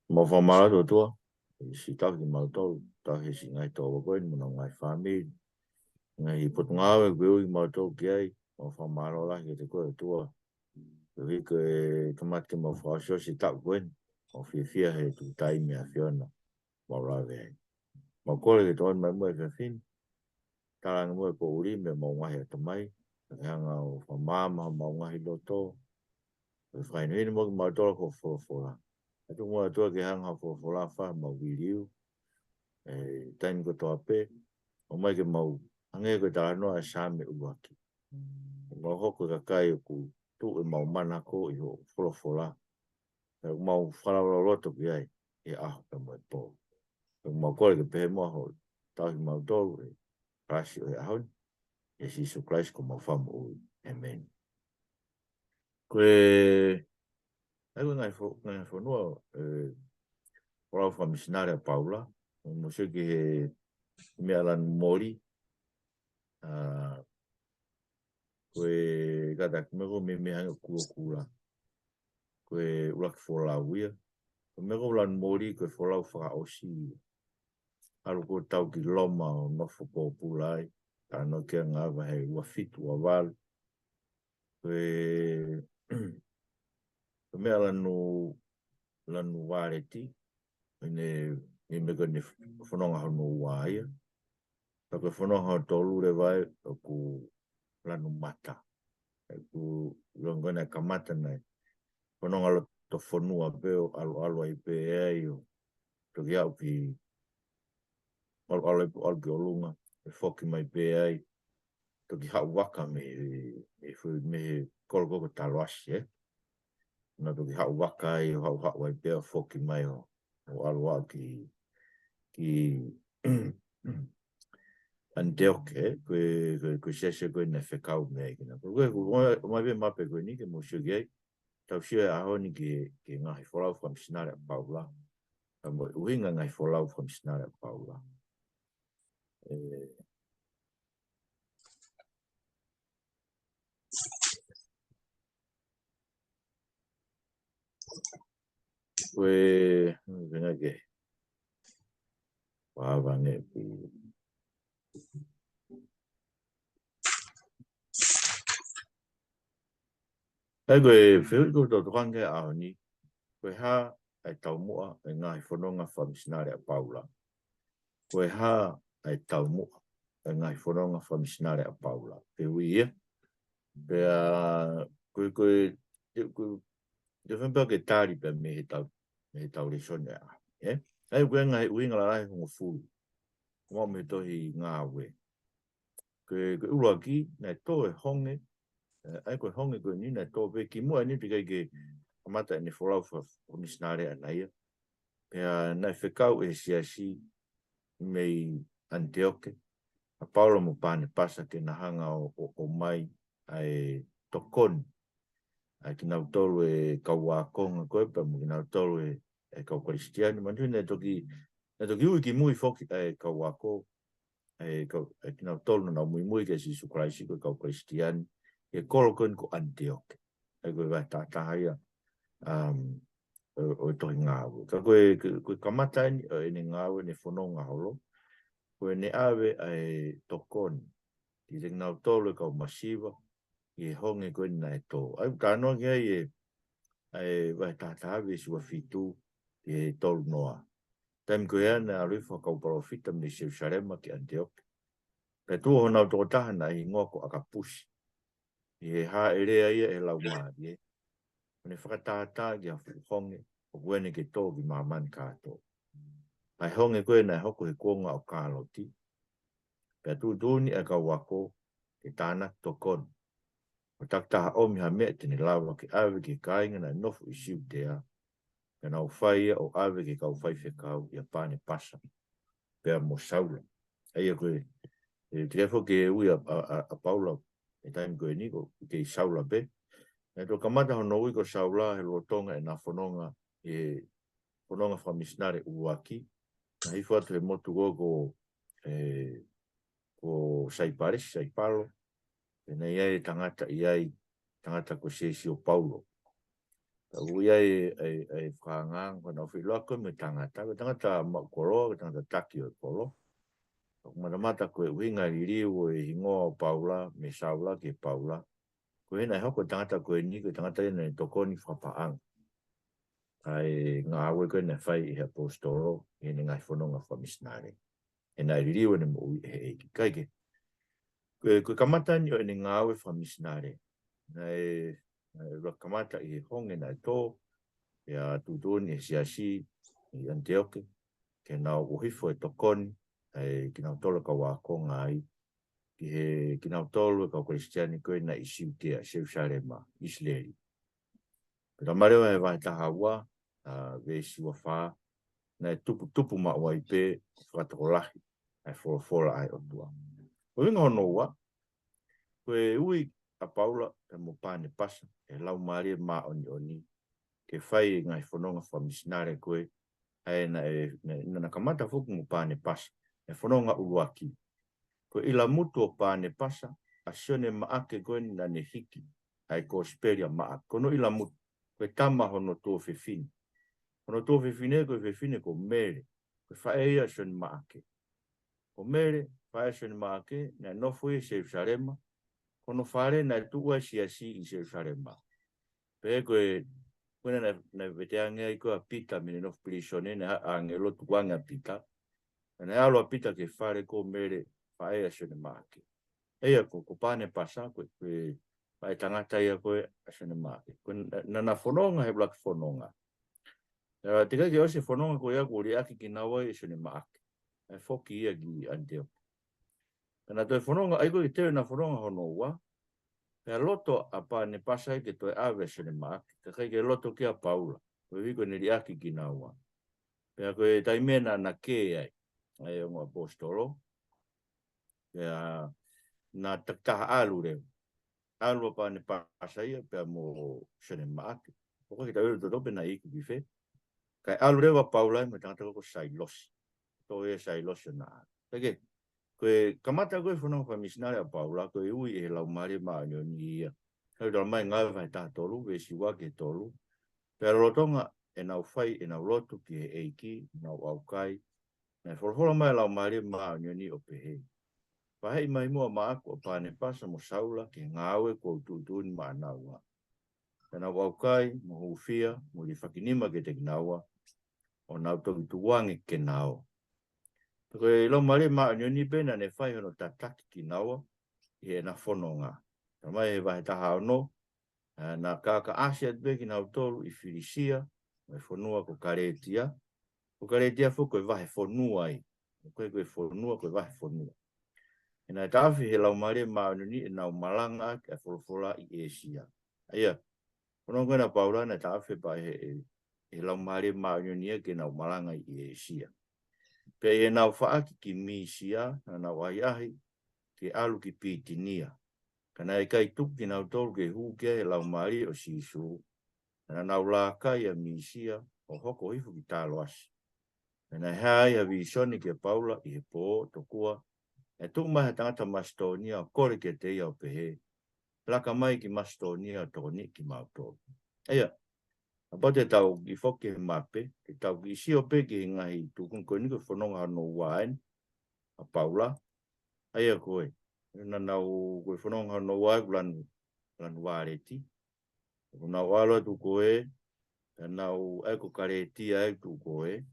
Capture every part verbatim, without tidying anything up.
Mau fakamālō atu ʻOtua, ʻi he siʻi taʻu kimautolu, taʻu he siʻi ngaahi tō ʻa koe ni, mo e ngaahi fāmili, ngaahi potungāue kuo ui kimautolu ki ai, mau fakamālō lahi kiate koe ʻOtua. Koeʻuhi ko e kamata ke mau fakaʻosiʻosi e taʻu ko eni, mau fiefia he tuku taimi ʻa e ʻAfiona, mau lave ai. Mau kole ke tokoni mai muʻa e efiafi ni, talaange muʻa e poʻuli mei homau ngaahi ʻatamai, ke hanga ʻo fakamaama homau ngaahi loto, ke fakahinohino muʻa kimautolu ʻaki hoʻo folofola. Atu muʻa ʻOtua ke hanga hoʻo folofola ʻo fai homau liliu, ʻi he taimi kotoa pē, ʻomai ke mau hangē ko e talanoa ʻa e Saame ʻuluaki. Ke mau hoko ko e kakai ʻoku tuʻu ʻemau manako ʻi hoʻo folofola, pea ʻoku mau fakalaulauloto ki ai he ʻaho pea mo e pō. Pea ʻoku mau kole ke pehē muʻa hoʻo tauhi kimautolu he kalasi ʻo e ʻaho ni, ʻia Sīsū Kalaisi ko homau Fakamoʻui. ʻĒmeni. Ko e, ʻa ia ko e ngaahi fo-, ngaahi fonua, ʻe, folau fakamisinale ʻa Paula, mou sio ki he meʻa lanu moli, ʻa, ko e kātaki meʻa ko e meimei hangē ʻoku kula. Ko e ʻuluaki folau ia. Ko e meʻa ko e lanu moli, ko e folau fakaʻosi ia. ʻAlu ko e tau ki Loma ʻo nofo pōpula ai. Talanoa ki ai ʻa e vahe ua fitu, ua valu. Ko e, ko e meʻa lanu, lanu vāleti, ʻene, ʻene meʻa ko ʻene fononga hono ua ia. Pea ko e fononga hono tolu leva ia ʻoku lanu mata. ʻOku ʻiloa ko ʻene kamata naʻe fononga loto fonua pē ʻo ʻaluʻalu ai pē ai ʻo toki aʻu ki, ʻaluʻalu ai pē ʻo ʻalu ki ʻolunga, ʻe foki mai pē ai, toki haʻu vaka mei, mei he, mei he kolo ko ē ko Taloasi, ē? Naʻa toki haʻu vaka ai, ʻo haʻu, haʻu ai pē ʻo foki mai ʻo, ʻo ʻalu ʻo aʻu ki, ki ʻAniteoke, ē? Ko e, ko e, ko e siasi ko ē naʻe fekau mei ai kinautolu. Ko e, ko e, ʻomai pē mape ko eni ke mou sio ki ai, tau sio he ʻaho ni ki he, ki he ngaahi folau fakamisinale ʻa Paula. Pea mo e ʻuhinga e ngaahi folau fakamisinale ʻa Paula. ʻE, ko e, venga ke. Wa vange pu. ʻA ia ko e fehuʻi ko ē ʻoku tau tokanga ki ai he ʻaho ni, ko e hā ʻa e taumuʻa ʻa e ngaahi fononga fakamisinale ʻa Paula? Ko e hā ʻa e taumuʻa ʻa e ngaahi fononga fakamisinale ʻa Paula? Fehuʻi ia. Pea, ko e, ko e, ko e, ko e fēfē pea ke tali pea mei he tau, mei he tau lēsoni ʻa e ʻaho ni, ē? ʻA ia ko e ngaahi ʻuhinga lalahi ʻe hongofulu. Ko e maʻu mei he tohi Ngāue. Ko e, ko e ʻuluaki, naʻe tō e honge, ē, ʻa ia ko e honge ko eni naʻe tō pē kimuʻa eni teʻeki ai ke kamata ʻene folau fa-, fakamisinale ʻaʻana ia. Pea naʻe fekau ʻe he siasi mei ʻAniteoke ʻa Paula mo Panepasa ke na hanga ʻo, ʻo, ʻomai ʻa e tokoni ʻa kinautolu e kau ākonga ko ē pea mo kinautolu e, e kau Kalisitiane. Manatuʻi naʻe toki, naʻe toki ui kimui foki ʻa e kau ako, ʻa e kau, ʻa kinautolu naʻa nau muimui kia Sīsū Kalaisi ko e kau Kalisitiane, ʻi he kolo ko eni ko ʻAniteoke. ʻA ia ko e vahe taha taha ia, um, ʻo, ʻo e tohi Ngāue. Ka ko e, ko e, ko e kamata eni ʻo ʻene ngāue, ʻene fononga holo, ko ʻene ʻave ʻa e tokoni kiate kinautolu e kau masiva, ʻi he honge ko eni naʻe tō. ʻA ia ʻoku talanoa ki ai e, ʻa e vahe taha taha veesi ua fitu ki he tolu noa. Taimi ko ia naʻe ʻalu hifo ha kau palōfita mei Selusalema ki ʻAniteoke. Pea tuʻu honau tokotaha naʻe hingoa ko ʻAkapusi. ʻI he hāʻele ia ʻe he Laumālie, ʻo ne fakatātā ki ha fuʻu honge ʻoku ʻene ke tō ki māmani kātoa. ʻA e honge ko ē naʻe hoko he kuonga ʻo Kāloti. Pea tuʻutuʻuni ʻa e kau ako ke tānaki tokoni, ʻo takitaha ʻomi ha meʻa te ne lava ke ʻave ki he kāinga naʻe nofo ʻi Siutea, pea nau fai ia ʻo ʻave ki he kau faifekau, ʻia Panepasa pea mo Saula. ʻA ia ko e, ʻe, teʻeki ai foki ke ui ʻa, ʻa, ʻa, ʻa Paula he taimi ko eni, ʻoku kei Saula pē. Naʻe toki kamata hono ui ko Saula he lolotonga ʻena fononga, ʻi he fononga fakamisinale ʻuluaki. Naʻe hifo atu he motu ko, ko, ʻe, ko Saipalesi, Saipalo. Pea naʻe ʻi ai e tangata ʻi ai, tangata ko Sēsio Paulo. ʻOku ʻi ai e, e, e fakaangaanga ko ʻenau feʻiloaki ko ē mo e tangata, ko e tangata maʻu koloa, ko e tangata taki ʻo e kolo. ʻOku matamata ko e ʻuhinga liliu ʻo e hingoa ʻo Paula, mei Saula ki he Paula. Ko e hā naʻe hoko e tangata ko eni, ko e tangata ia naʻe tokoni fakapaʻanga ʻa e ngāue ko ē naʻe fai ʻe he ʻaposetolo ʻi heʻene ngaahi fononga fakamisinale. He naʻe liliu ʻene moʻui ʻe he ʻEiki. Kae kehe, ko e, ko e kamata ni ʻo ʻene ngāue fakamisinale, naʻe, naʻe ʻuluaki kamata ʻi he honge naʻe tō, pea tuʻutuʻuni ʻe he siasi ʻi ʻAniteoke ke nau ʻohifo e tokoni ʻa e kinautolu kau ākonga ai ki he kinautolu e kau Kalisitiane ko ē naʻe ʻi Siutea, Selusalema, ʻIsileli. Pea talamai leva he vahe taha ua, ʻa, veesi ua fā, naʻe tuputupu maʻu ai pē ʻo fakatokolahi ʻa e folofola ʻa e ʻOtua. Ko e ʻuhinga hono ua, ko e ui ʻa Paula pea mo Panepasa ʻe he Laumālie Māʻoniʻoni ke fai e ngaahi fononga fakamisinale ko ē, ʻa ē naʻe, naʻe, naʻa na kamata foki mo Panepasa, e fononga ʻuluaki. Ko e ʻilamutu ʻo Panepasa, ʻa Sione Maʻake ko ē naʻa ne hiki ʻa e Kosipeli ʻa Maʻake. Ko hono ʻilamutu, ko e tama hono tuofefine. Hono tuofefine ko e fefine ko Mele, ko e faʻē ia ʻo Sione Maʻake. Ko Mele, faʻē ʻo Sione Maʻake, naʻe nofo ia ʻi Selusalema, ko hono fale naʻe tuʻu ai e siasi ʻi Selusalema. Pea ko e, ko ena naʻe, naʻe veteange ai ko ē ʻa Pita mei heʻene nofo pilīsone, naʻe ʻa-, ʻāngelo tukuange ʻa Pita. Naʻe ʻalu ʻa Pita ki he fale ko Mele, faʻē ʻa Sione Maʻake. ʻA ia ko, ko Panepasa, ko e, ko e faʻē tangata ia ko ē ʻa Sione Maʻake. Ko e naʻa, naʻa na fononga he ʻuluaki fononga. ʻA, teʻeki ke ʻosi e fononga ko ia kuo liʻaki kinaua ʻe Sione Maʻake. ʻA e foki ia ki ʻAniteoke. Pea na toe fononga, ʻa ia ko e teu ʻena fononga hono ua, pea loto ʻa Panepasa ia ke toe ʻave ʻa Sione Maʻake, ka ʻikai ke loto ki ai ʻa Paula, koeʻuhi ko ʻene liʻaki kinaua. Pea ko e taimi ē naʻa na kē ai ʻa e ongo ʻaposetolo, pea na takitaha ʻalu leva. ʻAlu ʻa Panepasa ia pea mo Sione Maʻake. ʻOku ʻikai ke tau ʻilo totonu pe naʻe iku ki fē. Kae ʻalu leva ʻa Paula ia mo e tangata ko Sailosi. Tō ia ʻe Sailosi ʻo na ʻalu. Kae kehe, ko e kamata ko ē e fononga fakamisinale ʻa Paula, ko e ui ʻe he Laumālie Māʻoniʻoni ia. Naʻe talamai ʻe he Ngāue vahe taha tolu, veesi ua ki he tolu. Pea lolotonga ʻenau fai ʻenau lotu ki he ʻEiki, ʻenau ʻaukai, naʻe folofola mai e Laumālie Māʻoniʻoni ʻo pehē: Vaheʻi mai muʻa maʻaku ʻa Panepasa mo Saula ki he ngāue kuo u tuʻutuʻuni maʻanaua. Pea nau ʻaukai, mo hūfia, mo hilifakinima kiate kinaua, ʻo nau toki tukuange ke na ō. Pea ko e Laumālie Māʻoniʻoni pē naʻa ne fai hono tataki kinaua ʻi heʻena fononga. Talamai he vahe taha ono, ʻa, naʻa kakaʻasi atu pē kinautolu ʻi Filisia, mo e fonua ko Kalētia. Ko Kalētia foki ko e vahefonua ia. ʻOku ʻikai ko e fonua, ko e vahefonua. He naʻe taʻofi ʻe he Laumālie Māʻoniʻoni ʻenau malangaʻaki ʻa e folofola ʻi ʻĒsia. ʻA ia, fononga ko ena ʻa Paula naʻe taʻofi pē ʻe he, ʻe he Laumālie Māʻoniʻoni ia ke nau malanga ʻi ʻĒsia. Pea ʻi heʻenau faʻaki ki Misia, naʻa nau ʻahiʻahi ke ʻalu ki Pitinia. Ka naʻe ʻikai tuku kinautolu ke hū ki ai e Laumālie ʻo Sīsū, naʻa nau lākai ʻa Misia ʻo hoko hifo ki Taloasi. Pea naʻe hā ai ha vīsone kia Paula ʻi he pō, tokua naʻe tuʻu mai ha tangata Masitōnia ʻo kole kiate ia ʻo pehē, Laka mai ki Masitōnia ʻo tokoniʻi kimautolu. ʻA ia, kapau te tau kiʻi foki he mape, te tau kiʻi sio pē ki he ngaahi tuʻunga ko eni ko e fononga hono ua eni ʻa Paula. ʻA ia ko ē, naʻa nau, ko e fononga hono ua ʻoku lanu, lanu vāleti. ʻOku nau ʻalu atu ko ē, pea nau ʻai ko Kalētia ʻa e tuʻu ko ē.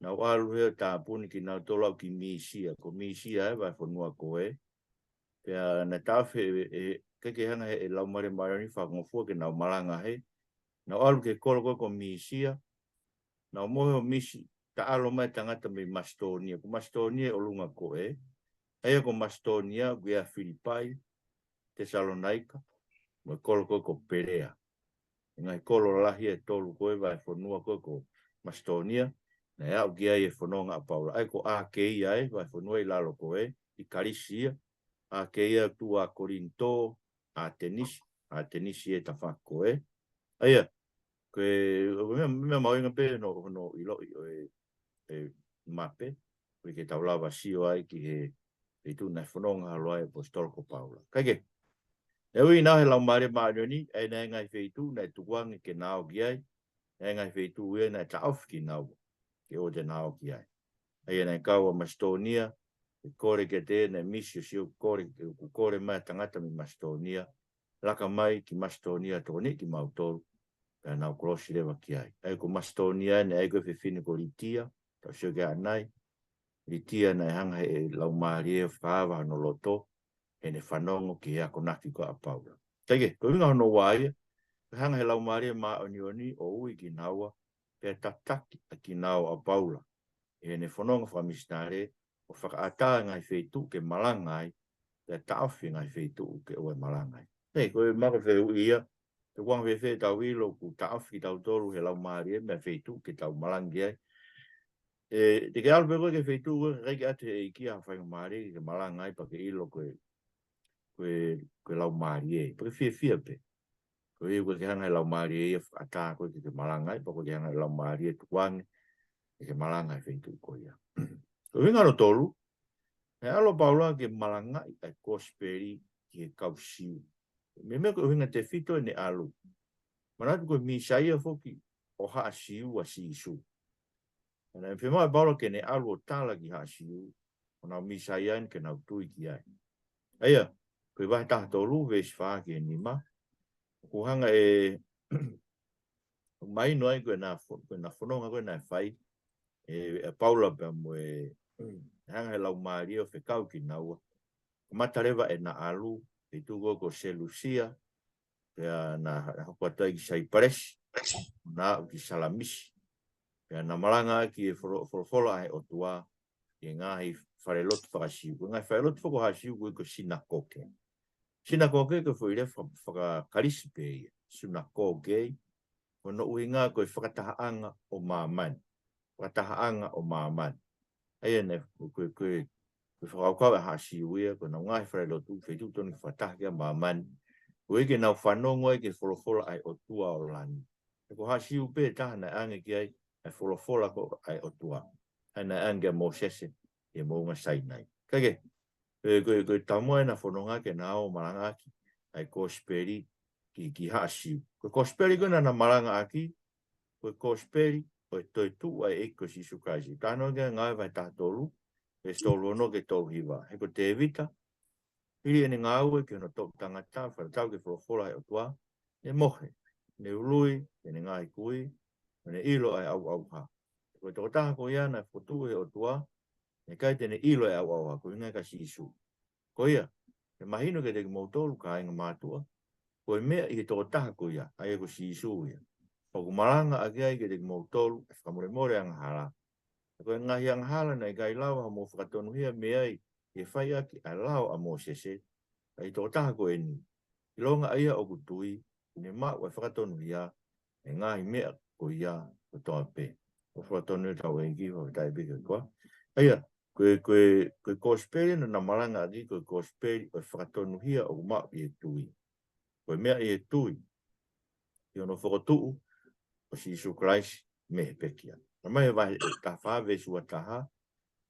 Nau ʻalu he ʻo tāpuni kinautolu ʻo aʻu ki Misia, ko Misia ʻa e vahefonua ko ē. Pea naʻe taʻofi ʻe, ʻe, ʻikai ke hanga ʻe he Laumālie Māʻoniʻoni ʻo fakangofua ke nau malanga hē. Nau ʻalu ki he kolo ko ē ko Misia. Nau mohe ʻo misi, taʻalo mai e tangata mei Masitōnia. Ko Masitōnia ʻi ʻolunga ko ē. ʻA ia ko Masitōnia, ʻoku ʻi ai ʻa Filipai, Tesalonaika, mo e kolo ko ē ko Pelea. ʻA e ngaahi kolo lahi ʻe tolu ko ē vahefonua ko ē ko Masitōnia, naʻe aʻu ki ai e fononga ʻa Paula. ʻA ia ko ʻAkeia ʻa e vahefonua ʻi lalo ko ē, ʻi Kalisi ia, ʻAkeia tuʻu ʻa Kolinitō, ʻAtenisi, ʻAtenisi ʻi he tafaʻaki ko ē. ʻA ia, ko e, ko e meʻa, meʻa mahuʻinga pē hono, hono ʻiloʻi ʻo e, e mape, koeʻuhi ke tau lava sio ai ki he, he tuʻu naʻe fononga holo ai e ʻaposetolo ko Paula. Kae kehe, Naʻe ui kinaua he Laumālie Māʻoniʻoni, ʻa ia naʻe ngaahi feituʻu naʻe tukuange ke na ō ki ai, naʻe ngaahi feituʻu ia naʻe taʻofi kinaua ke ʻoua te na ō ki ai. ʻA ia naʻe kau ʻa Masitōnia, ʻe kole kiate ia, naʻe misi ʻo sio kole, ʻoku kole mai ʻa e tangata mei Masitōnia, laka mai ki Masitōnia tokoniʻi kimautolu, pea nau kolosi leva ki ai. ʻA ia ko Masitōnia naʻe ʻi ai ko e fefine ko Litia, tau sio ki ai ʻanai, Litia naʻe hanga he Laumālie ʻo fakaava hono loto, heʻene fanongo ki he akonaki ko ia ʻa Paula. Kae kehe, ko e ʻuhinga hono ua ia, ko e hanga he Laumālie Māʻoniʻoni ʻo ui kinaua, pea tataki ʻa kinaua ʻa Paula, heʻene fononga fakamisinale, ʻo fakaʻatā e ngaahi feituʻu ke malanga ai, pea taʻofi e ngaahi feituʻu ke ʻoua ʻe malanga ai. Hei, ko e mako fehuʻi ia, tukuange fēfē ʻetau ʻilo ʻoku taʻofi kitautolu he Laumālie mei he feituʻu ke tau malanga ai. ʻE, te ke ʻalu pē koe ki he feituʻu ko ē, ʻikai ke ʻoatu ʻe he ʻEiki ha faingamālie ke malanga ai pea ke ʻilo ko e, ko e, ko e Laumālie, pea ke fiefia pē. Ko ia ʻoku ʻikai ke hanga he Laumālie ia ʻo fakaʻatā koe ke ke malanga ai, pea ʻoku ʻikai ke hanga he Laumālie ʻo tukuange ke ke malanga he feituʻu ko ia. Ko e ʻuhinga hono tolu, naʻe ʻalu ʻa Paula ke malangaʻi ʻa e kosipeli ki he kau Siu. Meimei ko e ʻuhinga tefito ʻene ʻalu. Manatu ko e Mīsaia foki ʻo haʻa Siu ʻa Sīsū. Naʻe fiemaʻu ʻe Paula ke ne ʻalu ʻo tala ki haʻa Siu, ʻoku nau Mīsaia ni ke nau tui ki ai. ʻA ia, ko e vahe taha tolu, veesi fā ki he nima. ʻOku hanga ʻe, ʻoku mahino ai ko ʻena fo-, ko ʻena fononga ko ē naʻe fai, ʻe, ʻe Paula pea mo e, hanga he Laumālie ʻo fekau kinaua. Kamata leva ʻena ʻalu, ʻi he tuʻu ko ē ko Selusia, pea na, na hoko atu ai ki Saipalesi, na aʻu ki Salamisi. Pea na malanga ʻaki e folo-, folofola ʻa e ʻOtua, ʻi he ngaahi falelotu faka-Siu. Ko e ngaahi falelotu faka-Siu ko e ko e sinakoke. Sinakoke ko e foʻi lea faka-, faka-Kalisi pē ia. Sinakoke, ko hono ʻuhinga ko e fakatahaʻanga ʻo māmani. Fakatahaʻanga ʻo māmani. ʻA ia naʻe, ko e, ko e, ko e fakakaukau ʻa haʻa Siu ia, ko ʻenau ngaahi falelotu, feituʻu totonu ke fakataha ki ai ʻa māmani. Koeʻuhi ke nau fanongo ai ki he folofola ʻa e ʻOtua ʻo langi. He ko haʻa Siu pē taha naʻe ʻange ki ai ʻa e folofola ko ē ʻa e ʻOtua. ʻA ia naʻe ʻange kia Mōsese ʻi he moʻunga Sainai. Kae kehe, ko e, ko e, ko e taumuʻa ʻena fononga ke na ō ʻo malangaʻaki ʻa e kosipeli ki, ki haʻa Siu. Ko e kosipeli ko ē naʻa na malangaʻaki, ko e kosipeli ʻo e toetuʻu ʻa e ʻEiki ko Sīsū Kalaisi. Talanoa ki ai ʻa Ngāue vahe taha tolu, veesi tolu ono ki he tolu hiva. He ko Tēvita, hili ʻene ngāue ki hono toʻu tangata, fakatatau ki he folofola ʻa e ʻOtua, ne mohe, ne ului ʻene ngaahi kui, mo ne ʻilo ʻa e ʻauʻauha. Ko e tokotaha ko ia naʻe fokotuʻu ʻe he ʻOtua, naʻe ʻikai te ne ʻilo ʻa e ʻauʻauha, ko e ʻuhinga ia kia Sīsū. Ko ia, ʻe mahino kiate kimoutolu kāinga mātuʻa, ko e meʻa ʻi he tokotaha ko ia, ʻa ia ko Sīsū ia, ʻoku malangaʻaki ai kiate kimoutolu ʻa e fakamolemole angahala. He ko e ngaahi angahala naʻe ʻikai lava hoʻomo fakatonuhia mei ai ʻi he fai ʻaki ʻa e lao ʻa Mōsese, ka ʻi he tokotaha ko eni, ʻilonga ʻa ia ʻoku tui, ʻoku ne maʻu ʻa e fakatonuhia ʻi he ngaahi meʻa ko ia kotoa pē. Ko e fakatonuhia ʻa hotau ʻEiki, fakafetaʻi pē ki he ʻOtua. ʻA ia, ko e, ko e, ko e kosipeli naʻa na malangaʻaki, ko e kosipeli ʻo e fakatonuhia ʻoku maʻu ʻi he tui. Ko e meʻa ʻi he tui, ʻi hono fokotuʻu ʻo Sīsū Kalaisi mei he pekia. Talamai he vahe taha fā veesi ua taha,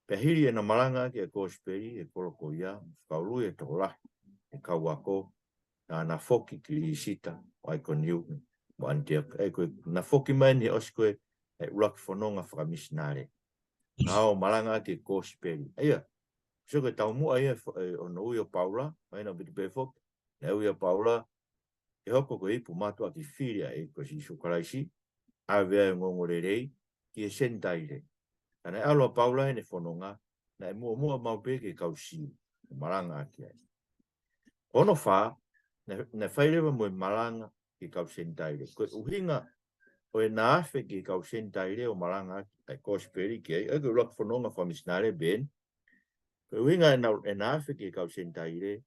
pea hili ʻena malangaʻaki ʻa e kosipeli ʻi he kolo ko ia, mo fakaului ʻa e tokolahi ʻo e kau ako, naʻa na foki ki Lisita, mo ʻAikoniumu, mo ʻAniteoke. ʻA ia ko e, na foki mai eni he ʻosi ko ē ʻa e ʻuluaki fononga fakamisinale. Na ō ʻo malangaʻaki e kosipeli. ʻA ia, sio ko e taumuʻa ia fo-, ʻe, hono ui ʻo Paula, mai na piti pē foki, naʻe ui ʻa Paula, ʻe hoko ko e ipu mātuʻaki fili ʻa e ʻEiki ko Sīsū Kalaisi, ʻave ʻa e ongoongolelei ki he Senitaile. Ka naʻe ʻalu ʻa Paula heʻene fononga, naʻe muʻomuʻa maʻu pē ki he kau Siu, ʻo malangaʻaki ai. Hono fā, naʻe, naʻe fai leva mo e malanga ki he kau Senitaile. Ko e ʻuhinga ʻo ʻena afe ki he kau Senitaile ʻo malangaʻaki ʻa e kosipeli ki ai, ʻa ia ko e ʻuluaki fononga fakamisinale pē eni. Ko e ʻuhinga ʻena, ʻena afe ki he kau Senitaile,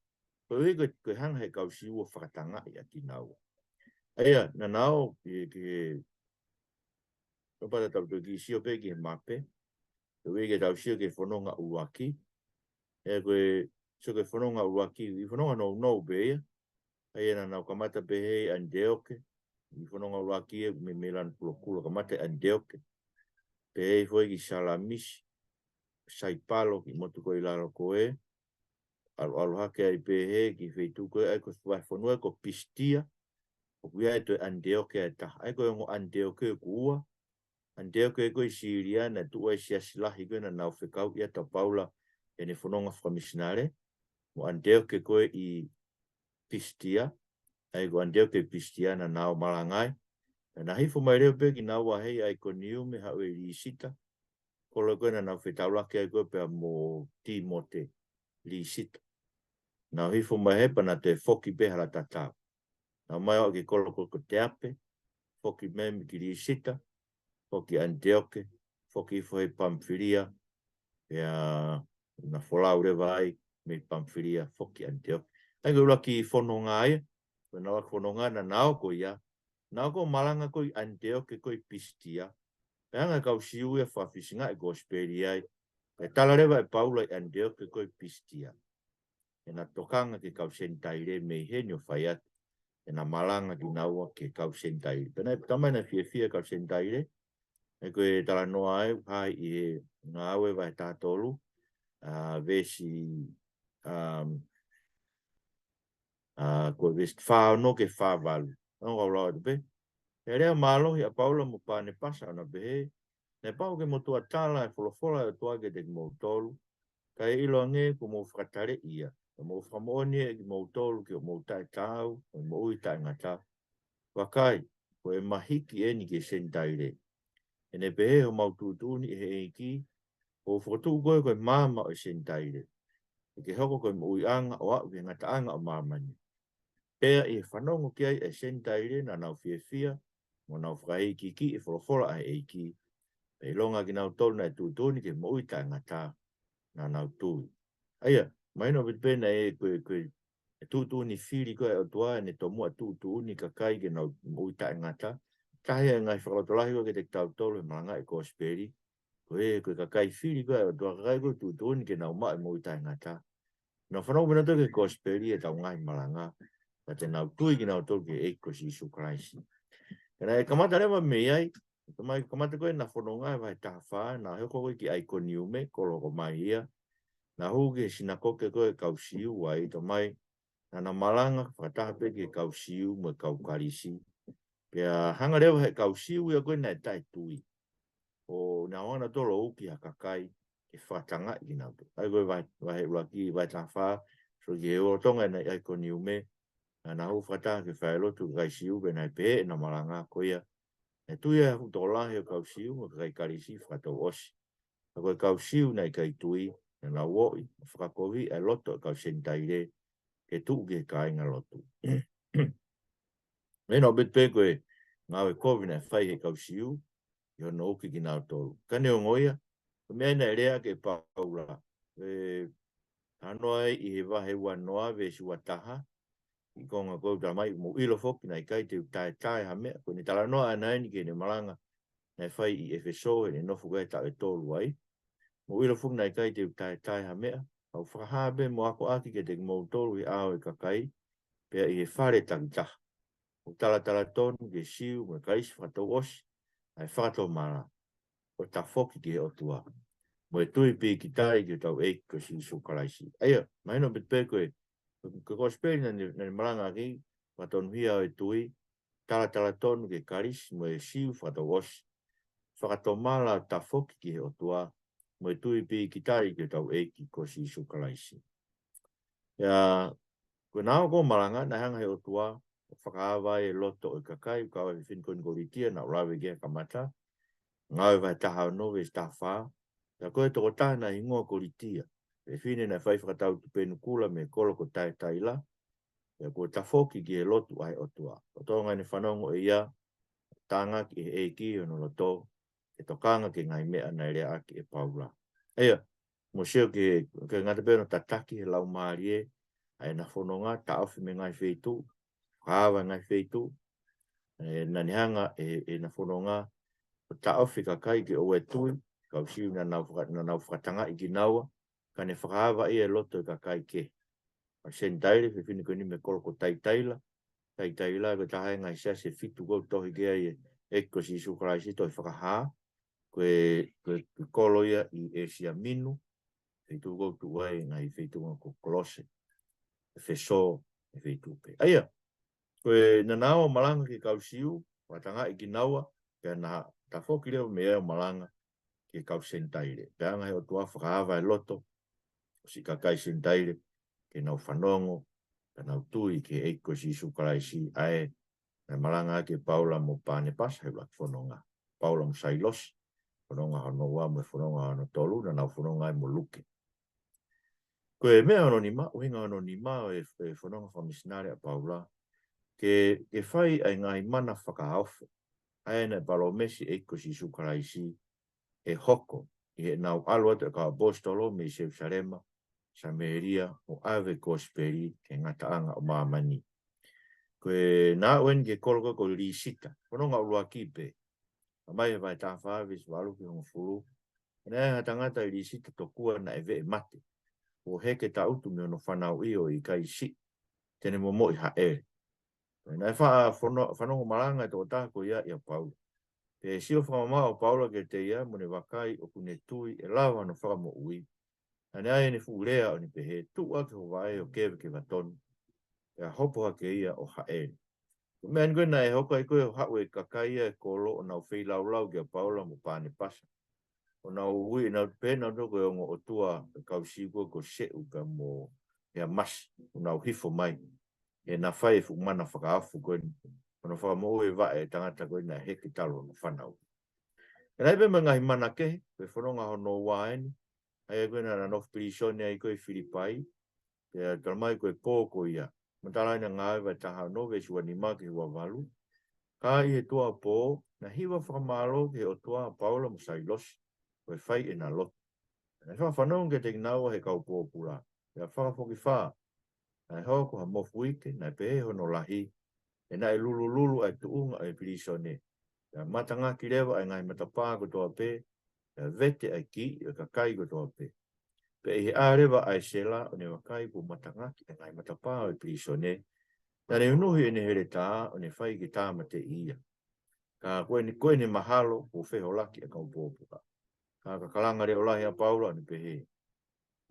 koeʻuhi ko e, ko e hanga he kau Siu ʻo fakatangaʻi ʻa kinaua. ʻA ia, naʻa na ō ki, ki he, ʻo pata tau toe kiʻi sio pē ki he mape, koeʻuhi ke tau sio ki he fononga ʻuluaki. ʻA ia ko e, sio ki he fononga ʻuluaki, ʻi he fononga nounou pē ia. ʻA ia naʻa nau kamata pehē ʻi ʻAniteoke, ʻi he fononga ʻuluaki ē, meimei lanu kulokula kamata ʻi ʻAniteoke. Pehē foki ki Salamisi, Saipalo, ki he motu ko ē ʻi lalo ko ē, ʻalu, ʻalu hake ai pē hē ki he feituʻu ko ē ʻa ia ko e vahefonua ko Pisitia, ʻoku ʻi ai e toe ʻAniteoke ʻe taha. ʻA ia ko e ongo ʻAniteoke ʻoku ua, ʻAniteoke ko ē ʻi Sīlia naʻe tuʻu ai e siasi lahi ko ē naʻa nau fekauʻi ʻa Paula ʻi heʻene fononga fakamisinale, mo ʻAniteoke ko ē ʻi Pisitia, ʻa ia ko ʻAniteoke ʻi Pisitia naʻa nau malanga ai. Naʻa nau hifo mai leva pē kinaua hē ʻi ʻAikoniume haʻu ʻi Lisita, kolo ko ē naʻa nau fetaulaki ai ko ē pea mo Tīmote, Lisita. Nau hifo mai hē pea nau toe foki pē hala tatau. Nau ō mai ʻo aʻu ki he kolo ko ē ko Teape, foki mai ki Lisita, foki ʻAniteoke, foki hifo hē Pamfilia, pea naʻa nau folau leva ai mei Pamfilia, foki ʻAniteoke. ʻA ia ko e ʻuluaki fononga ia, ko ʻenau ʻuluaki fononga naʻa nau ō ko ia, naʻa nau ō ʻo malanga ko ē ʻi ʻAniteoke ko ē ʻi Pisitia, pea hanga ʻe he kau Siu ia ʻo fakafisingaʻi e kosipeli ai, pea tala leva ʻe Paula ʻi ʻAniteoke ko ē ʻi Pisitia. ʻEna tokanga ki he kau Senitaile mei heni ʻo fai atu ʻena malanga kinaua ki he kau Senitaile. Pea naʻe talamai naʻe fiefia e kau Senitaile, ʻa ia ko e talanoa ʻa ia ʻoku hā ʻi he Ngāue vahe taha tolu, ʻa, veesi, um, ʻa, ko e veesi fā ono ki he fā valu. ʻOku ou lau atu pē. He lea mālohi ʻa Paula mo Panepasa ʻo na pehē, Naʻe pau ke mou tuʻu ʻo tala e folofola ʻa e ʻOtua kiate kimoutolu, ka ʻe ʻiloange kuo mou fakataleʻi ia, ʻo mou fakamoʻoni ʻe kimoutolu ki hoʻomou taʻetaau, ʻo e moʻui taʻengata. Vakai, ko e mahiki eni ki he Senitaile. ʻE ne pehē ʻe homau tuʻutuʻuni ʻe he ʻEiki, ʻoku ou fokotuʻu koe ko e maama ʻo e Senitaile. ʻE ke hoko ko e moʻuiʻanga ʻo aʻu ki he ngataʻanga ʻo māmani. Pea ʻi he fanongo ki ai ʻa e Senitaile naʻa nau fiefia, mo nau fakaikiiki ʻi he folofola ʻa e ʻEiki. Pea ʻilonga kinautolu naʻe tuʻutuʻuni ki he moʻui taʻengata, naʻa nau tui. ʻA ia, mahino ʻaupito pē naʻe ko e, ko e tuʻutuʻuni fili ko ē ʻa e ʻOtua, ʻene tomuʻa tuʻutuʻuni e kakai ke nau moʻui taʻengata. Taha ia e ngaahi fakalotolahi ko ē kiate kitautolu he malangaʻi e kosipeli. Ko e, ko e kakai fili ko ē ʻa e ʻOtua, kakai ko ē tuʻutuʻuni ke nau maʻu e moʻui taʻengata. Nau fanongo pē nautolu ki he kosipeli ʻetau ngaahi malanga, pea te nau tui kinautolu ki he ʻEiki ko Sīsū Kalaisi. Pea naʻe kamata leva mei ai, kamata, kamata ko ē ʻena fononga he vahe taha fā, naʻe hoko ko ē ki ʻAikoniume, kolo ko ē mai ia. Naʻe hū ki he sinakoke ko ē e kau Siu ai, talamai naʻa na malanga fakataha pē ki he kau Siu mo e kau Kalisi. Pea hanga leva ʻe he kau Siu ia ko ē naʻe taʻetui, ʻo nau hanga nautolu ʻo uki ha kakai ke fakatangaʻi kinautolu. ʻA ia ko e vahe, vahe ʻuluaki, vahe taha fā, sio ki he lolotonga ʻena ʻi ʻAikoniume, naʻa na hū fakataha ki he falelotu ʻo e kakai Siu pea naʻe pehē ʻena malanga ko ia, naʻe tui ʻa e fuʻu tokolahi ʻo e kau Siu mo e kakai Kalisi fakatouʻosi. Ka ko e kau Siu naʻe ʻikai tui, naʻa nau ō ʻo fakakovi ʻa e loto ʻo e kau Senitaile ke tuʻu ki he kāingalotu. Mahino ʻaupito pē ko e ngāue kovi naʻe fai ʻe he kau Siu ʻi hono uki kinautolu. Ka neongo ia, ko e meʻa ia naʻe lea ki ai ʻa Paula. ʻE, hā noa ai ʻi he vahe ua noa, veesi ua taha, ʻi he konga ko ē ʻoku talamai, mou ʻilo foki naʻe ʻikai te u taetae ha meʻa, ko ʻene talanoa ʻana eni ki heʻene malanga naʻe fai ʻi ʻEfesō, heʻene nofo ko ē he taʻu ʻe tolu ai. Mou ʻilo foki naʻe ʻikai te u taetae ha meʻa, kau fakahā pē mo akoʻaki kiate kimoutolu ʻi he ʻao ʻo e kakai, pea ʻi he fale takitaha, ʻoku talatala tonu ki he Siu mo e Kalisi fakatouʻosi ʻa e fakatomala, ʻo tafoki ki he ʻOtua, mo e tui pīkitai ki hotau ʻEiki ko Sīsū Kalaisi. ʻA ia, mahino ʻaupito pē ko e, ko e kosipeli naʻa ne, naʻa ne malangaʻaki, fakatonuhia ʻo e tui, talatala tonu ki he Kalisi mo e Siu fakatouʻosi, fakatomala, tafoki ki he ʻOtua, mo e tui pīkitai ki hotau ʻEiki ko Sīsū Kalaisi. ʻIa, ko ʻena ʻaho ko ē ʻo malanga, naʻe hanga ʻe he ʻOtua ʻo fakaava ai e loto ʻo e kakai, ʻoku kau ai e fefine ko eni ko Litia, naʻa ku lave ki ai he kamata, Ngāue vahe taha ono, veesi taha fā. Pea ko e tokotaha naʻe hingoa ko Litia, fefine naʻe fai fakatau tupenu kula mei he kolo ko Taetaila, pea kuo tafoki ki he lotu ʻa e ʻOtua. Lolotonga ʻene fanongo ʻe ia, tānaki ʻe he ʻEiki hono loto, ke tokanga ki he ngaahi meʻa naʻe leaʻaki ʻe Paula. ʻA ia, mou sio ki he, ʻikai ngata pē hono tataki ʻe he Laumālie ʻa ʻena fononga, taʻofi mei he ngaahi feituʻu, fakaava e ngaahi feituʻu, ʻe, naʻa ne hanga ʻe, ʻe ʻena fononga ʻo taʻofi e kakai ke ʻoua ʻe tui, kau Siu naʻa nau faka-, naʻa nau fakatangaʻi kinaua, ka ne fakaava ia e loto ʻo e kakai kehe. ʻA e Senitaile, fefine ko eni mei he kolo ko Taetaila, Taetaila, ko e taha e ngaahi siasi ʻe fitu ʻoku tohi ki ai e ʻEiki ko Sīsū Kalaisi, tohi Fakahā, ko e, ko e, ko e kolo ia ʻi ʻĒsia Minu, feituʻu ʻoku tuʻu ai e ngaahi feituʻu ko Kolose, ʻEfesō, e feituʻu pē. ʻA ia, ko e naʻa nau malanga ki he kau Siu, fakatangaʻi kinaua, pea naʻa na tafoki leva mei ai ʻo malanga ki he kau Senitaile. Pea hanga ʻe he ʻOtua ʻo fakaava e loto ʻo siʻi kakai Senitaile ke nau fanongo, pea nau tui ki he ʻEiki ko Sīsū Kalaisi, ʻa ē naʻe malanga ʻaki ʻe Paula mo Panepasa he ʻuluaki fononga. Paula mo Sailosi, fononga hono ua mo e fononga hono tolu, naʻa nau fononga ai mo Luke. Ko e meʻa hono nima, ʻuhinga hono nima ʻo e, e fononga fakamisinale ʻa Paula, ke, ke fai ʻa e ngaahi mana fakaofo, ʻa ia naʻe palōmesi ʻe he ʻEiki ko Sīsū Kalaisi ʻe hoko, ʻi heʻenau ʻalu atu e kau ʻaposetolo mei Selusalema, Samēlia, ʻo ʻave e kosipeli ki he ngataʻanga ʻo māmani. Ko e naʻa nau ʻi he kolo ko ē ko Lisita, fononga ʻuluaki pē, ʻomai he vahe taha fā veesi valu ki he hongofulu. Naʻe ʻi ai ha tangata ʻi Lisita tokua naʻe veʻe mate, ʻo heke taʻutu mei hono fanauʻi ʻo ʻikai siʻi te ne momoʻi haʻele. Naʻe faʻa fono-, fanongo malanga e tokotaha ko ia ʻia Paula. Pea sio fakamamaʻu ʻa Paula kiate ia, mo ne vakai ʻoku ne tui ʻe lava hono fakamoʻui. Naʻa ne ʻai ʻene fuʻu lea ʻo ne pehē, tuʻu ʻaki ho vaʻe ʻo keve ke vatonu. Pea hopo hake ia ʻo haʻele. Ko e meʻa eni ko ē naʻe hoko ai ko ē ʻo haʻu e kakai ia e kolo ʻo nau feilaulau kia Paula mo Panepasa. ʻO nau ui, nau pehē nautolu ko e ongo ʻotua e kau Siu ko ē ko Seʻu pea mo Heamasi, ʻo nau hifo mai. He naʻa na fai e fuʻu mana fakaofo ko eni, ʻo na fakamoʻui e vaʻe e tangata ko ē naʻe heke talu hono fanauʻi. ʻE ʻi ai pē mo e ngaahi mana kehe, ko e fononga hono ua eni, ʻa ia ko ē naʻa na nofo pilīsone ai ko ē ʻi Filipai, pea talamai ko e pō ko ia. Matala ʻi he Ngāue vahe taha ono veesi ua nima ki he ua valu. Ka ʻi he tuʻa pō, naʻe hiva fakamālō ki he ʻOtua ʻa Paula mo Sailosi, ko e fai ʻena lotu. Naʻe fakafanongo kiate kinaua ʻe he kau pōpula. Pea fakafokifā, naʻe hoko ha mofuike, naʻe pehē hono lahi, he naʻe lulululu ʻa e tuʻunga ʻo e pilīsone. Pea matangaki leva ʻa e ngaahi matapā kotoa pē, pea vete ʻa e kiʻi ʻo e kakai kotoa pē. Pea ʻi he ʻā leva ʻa e sela ʻo ne vakai kuo matangaki ʻa e ngaahi matapā ʻo e pilīsone, naʻa ne unuhi ʻene heletā ʻo ne fai ke tāmateʻi ia. Ka ko ʻene, ko ʻene mahalo kuo feholaki ʻa e kau pōpula. Ka ka kalanga leʻo lahi ʻa Paula ʻo ne pehē,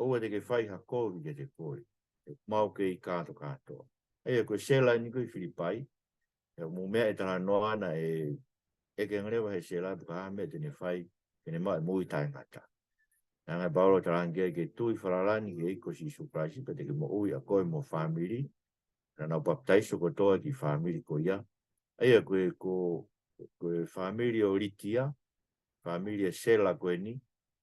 ʻoua te ke fai ha kovi kiate koe, he ʻoku mau kei kātokātoa. ʻA ia ko e sela eni ko ē ʻi Filipai, he ʻoku mou meaʻi e talanoa naʻe ʻeke ange leva ʻe he sela pe ko e hā e meʻa te ne fai ke ne maʻu e moʻui taʻengata. Naʻe hanga ʻe Paula ʻo talaange ke tui falala ni ki he ʻEiki ko Sīsū Kalaisi pea te ke moʻui ʻa koe mo ho fāmili. Naʻa nau papitaiso kotoa e kiʻi fāmili ko ia. ʻA ia ko e, ko, ko e fāmili ʻo Litia, fāmili ʻo e sela ko eni,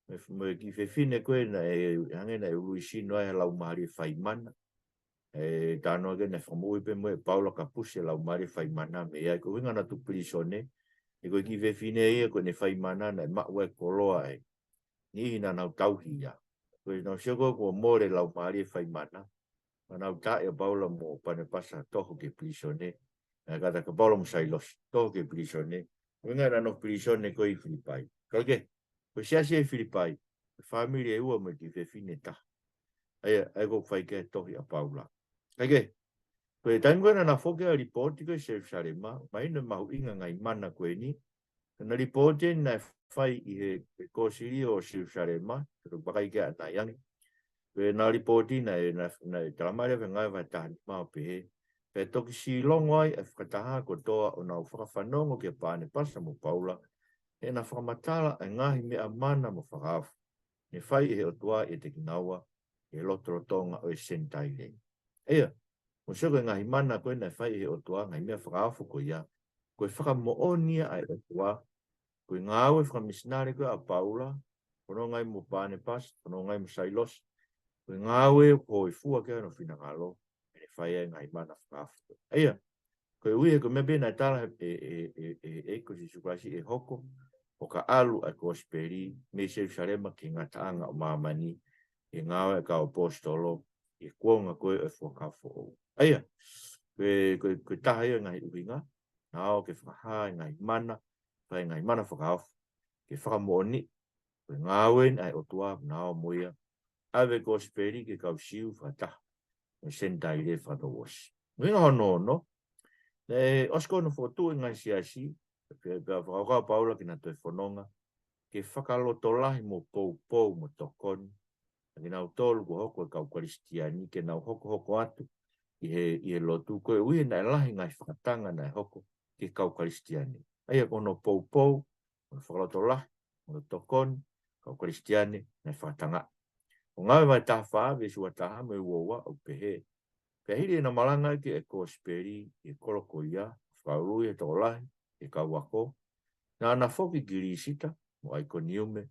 mo e, mo e kiʻi fefine ko ē naʻe, hangē naʻe ului sino ai e laumālie faimana. ʻE, talanoa ki ai naʻe fakamoʻui pē mo ia ʻe Paula kapusi e laumālie faimana mei ai, ko e ʻuhinga naʻa na tuku pilīsone, he ko e kiʻi fefine ia ko ʻene faimana naʻe maʻu ai e koloa ʻa e niʻihi naʻa nau tauhi ia. Ko ʻenau sio ko ē kuo mole e laumālie faimana, naʻa nau taaʻi ʻa Paula mo Panepasa ʻo toho ki he pilīsone, ʻa e kātaki ʻa Paula mo Sailosi, toho ki he pilīsone, ʻuhinga naʻa na nofo pilīsone ko ē ʻi Filipai. Kae kehe, ko e siasi ʻi Filipai, ko e fāmili ʻe ua mo e kiʻi fefine ʻe taha. ʻA ia, ʻa ia ʻoku fai ki ai e tohi ʻa Paula. Kae kehe, ko e taimi ko ē naʻa na foki ai ʻo lipooti ko ē ʻi Selusalema, mahino e mahuʻinga e ngaahi mana ko eni, naʻa na lipooti eni naʻe fai ʻi he, he kōsilio ʻo Selusalema, ke vakai ki ai ʻanai ange. Ko ʻena lipooti naʻe, naʻe, naʻe talamai leva ʻi he Ngāue vahe taha nima ʻo pehē, pea toki sīlongo ai e fakataha kotoa ʻo nau fakafanongo kia Panepasa mo Paula, heʻena fakamatala e ngaahi meʻa mana mo fakaofo ne fai ʻe he ʻOtua ʻiate kinaua ʻi he lotolotonga ʻo e Senitaile. ʻA ia, mou sio ko e ngaahi mana ko ē naʻe fai ʻe he ʻOtua, ngaahi meʻa fakaofo ko ia, ko e fakamoʻoni ia ʻa e ʻOtua, ko e ngāue fakamisinale ko ē ʻa Paula, fononga ai mo Panepasa, fononga ai mo Sailosi, ko e ngāue ʻoku hōifua ki ai hono finangalo, ʻene fai ai e ngaahi mana fakaofo. ʻA ia, ko e ui he ko e meʻa pē naʻe tala ʻe, ʻe, ʻe, ʻe, ʻe he ʻEiki ko Sīsū Kalaisi ʻe hoko, ʻo ka ʻalu ʻa e kosipeli mei Selusalema ki he ngataʻanga ʻo māmani, ʻi he Ngāue ʻa e kau ʻAposetolo, ʻi he kuonga ko ē ʻo e Fuakava Foʻou. ʻA ia, ko e, ko e, ko e taha ia e ngaahi ʻuhinga, naʻa na ō ke fakahā e ngaahi mana, fai e ngaahi mana fakaofo, ke fakamoʻoniʻi ko e ngāue eni ʻa e ʻOtua naʻa na ō mo ia, ʻave e kosipeli ki he kau Siu fakataha mo e Senitaile fakatou ʻosi. Ua nima hono ono, naʻe ʻosi ko ē hono fokotuʻu e ngaahi siasi, pea, pea fakakaukau ʻa Paula ke na toe fononga, ke fakalotolahi mo poupou mo tokoni, ʻa kinautolu kuo hoko e kau Kalisitiane, ke nau hokohoko atu ʻi he, ʻi he lotu, koeʻuhi naʻe lahi e ngaahi fakatanga naʻe hoko ki he kau Kalisitiane. ʻA ia ko hono poupou, hono fakalotolahi, hono tokoni, kau Kalisitiane naʻe fakatanga. ʻO Ngāue vahe taha fā, veesi ua taha mo e ua ua, ʻoku pehē: Pea hili ʻena malanga ʻaki e kosipeli ʻi he kolo ko ia, fakaului e tokolahi ʻi he kau ako, naʻa na foki ki Lisita mo ʻAikoniume,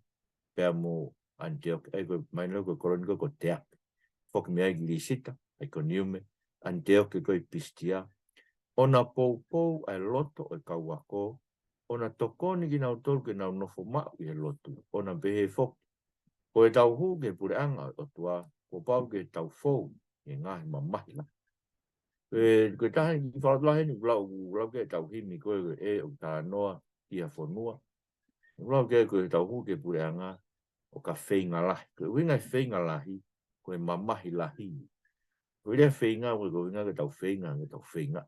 pea mo ʻAniteoke. ʻA ia ko e meʻa ko e kolo ni ko e ko Teape. Foki mei ai ki Lisita, ʻAikoniume, ʻAniteoke ko e Pisitia. ʻO na poupou ʻa e loto ʻo e kau ako, ʻo na tokoni kinautolu ke nau nofo maʻu ʻi he lotu. ʻO na pehē foki: Ko ʻetau hū ki he puleʻanga ʻo e ʻOtua, kuo pau ke tau fou ʻi he ngaahi mamahi lahi. Ko e, ko e taha e kiʻi fakalotolahi eni, ʻoku lau, ʻoku lau ki ai ʻetau himi ko ē, ʻoku talanoa ki ha fonua. ʻOku lau ki ai ko ʻetau hū ki he puleʻanga ʻo ka feinga lahi. Ko e ʻuhinga e feinga lahi, ko e mamahi lahi. Ko e lea feinga, ko e, ko e ʻuhinga ke tau feinga, ke tau feinga.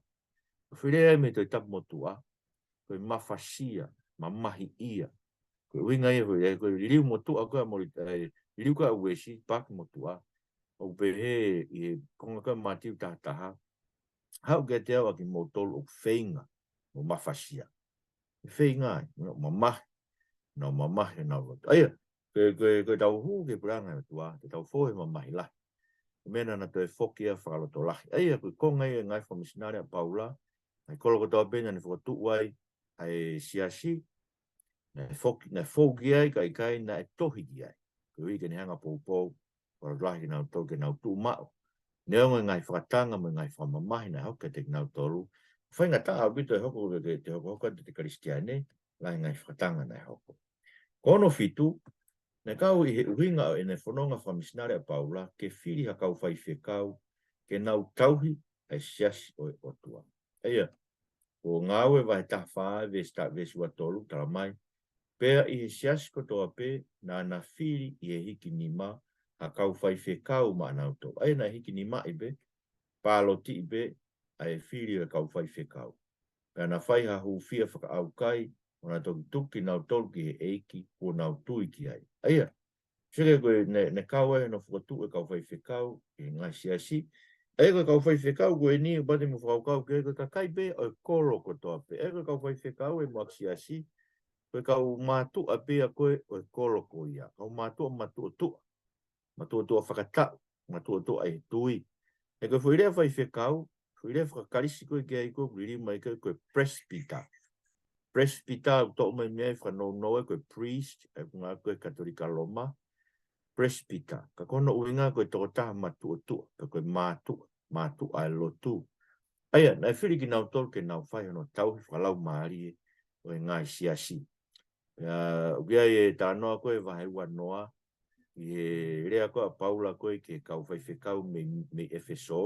Ko e foʻi lea ia mei he Tohi Tapu motuʻa, ko e mafasia, mamahiʻia. Ko e ʻuhinga ia ko e, ko e liliu motuʻa ko ē ʻa Moli-, ē, liliu ko ē ʻa Uesi, paaki motuʻa. ʻOku pehē ʻi he konga ko ē ʻa Mātiu taha taha: Haʻu kiate au ʻa kimoutolu ʻoku feinga mo mafasia. Feinga ai, nau mamahi, nau mamahi, nau lotu. ʻA ia, ko e, ko e, ko ʻetau hū ki he puleʻanga ʻo e ʻOtua, te tau fou he mamahi lahi. Ko e meʻa naʻa na toe foki ai ʻo fakalotolahi. ʻA ia, ko e konga ia e ngaahi fakamisinale ʻa Paula, ʻa e kolo kotoa pē naʻa ne fokotuʻu ai ʻa e siasi, naʻe foki, naʻe fou ki ai, ka ʻikai naʻe tohi ki ai. Koeʻuhi ke ne hanga ʻo poupou, fakalotolahi kinautolu ke nau tuʻu maʻu. Neongo e ngaahi fakatanga mo e ngaahi fakamamahi naʻe hoko kiate kinautolu, faingataʻa ʻaupito e hoko ke, ke te hokohoko atu ʻete Kalisitiane, lahi e ngaahi fakatanga naʻe hoko. Ko hono fitu, naʻe kau ʻi he ʻuhinga ʻo ʻene fononga fakamisinale ʻa Paula, ke fili ha kau faifekau ke nau tauhi ʻa e siasi ʻo e ʻOtua. ʻA ia, ko Ngāue vahe taha fā, veesi ta-, veesi ua tolu, talamai: Pea ʻi he siasi kotoa pē, naʻa na fili ʻi he hikinima ha kau faifekau maʻanautolu. ʻA ia naʻe hikinimaʻi pē, pālotiʻi pē ʻa e fili ʻo e kau faifekau. Pea na fai ha hūfia fakaʻaukai, ʻo na toki tuku kinautolu ki he ʻEiki kuo nau tui ki ai. ʻA ia, seke ko e ne, ne kau ai hono fokotuʻu e kau faifekau ʻi he ngaahi siasi. ʻA ia ko e kau faifekau ko eni, ʻoku pau te mou fakakaukau ki ai, ko e kakai pē ʻo e kolo kotoa pē. ʻA ia ko e kau faifekau ʻi he muʻaki siasi, ko e kau mātuʻa pē ia ko ē ʻo e kolo ko ia. Kau mātuʻa matuʻotuʻa. Matuʻotuʻa fakataʻu, matuʻotuʻa ʻi he tui. He ko e foʻi lea faifekau, foʻi lea faka-Kalisi ko ē ki ai ko ē, liliu mai ko ē, ko e presbyter. Presbyter, ʻoku toʻo mai mei ai fakanounou ai ko e priest, ʻa ia ko e ngaahi ko ē Katolika Loma. Presbyter, ka ko hono ʻuhinga ko e tokotaha matuʻotuʻa, pe ko e mātuʻa, mātuʻa ʻo e lotu. ʻA ia, naʻe fili kinautolu ke nau fai hono tauhi fakalaumālie ʻo e ngaahi siasi. Pea, ʻoku ʻi ai e talanoa ko ē vahe ua noa, ʻi he lea ko ē ʻa Paula ko ē ki he kau faifekau mei, mei ʻEfesō.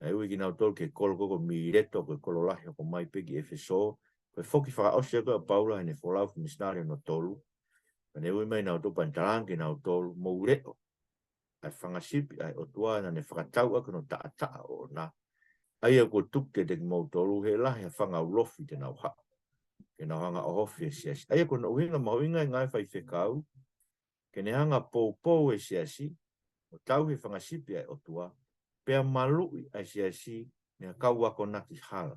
Naʻe ui kinautolu ki he kolo ko ē ko Mileto, ko e kolo lahi hoko mai pē ki ʻEfesō. Ko e foki fakaʻosi ko ē ʻa Paula heʻene folau fakamisinale hono tolu. Pea ne ui mai kinautolu pea ne talaange kinautolu, mou leʻo ʻa e fanga sipi ʻa e ʻOtua naʻa ne fakatau ʻaki hono taʻataʻa ʻoʻona. ʻA ia kuo tuku kiate kimoutolu, he lahi ha fanga ulofi te nau haʻu ke nau hanga ʻo ofi e siasi. ʻA ia ko hono ʻuhinga mahuʻinga e ngaahi faifekau, ke ne hanga ʻo poupou e siasi, ʻo tauhi e fanga sipi ʻa e ʻOtua, pea maluʻi ʻa e siasi mei he kau akonaki hala,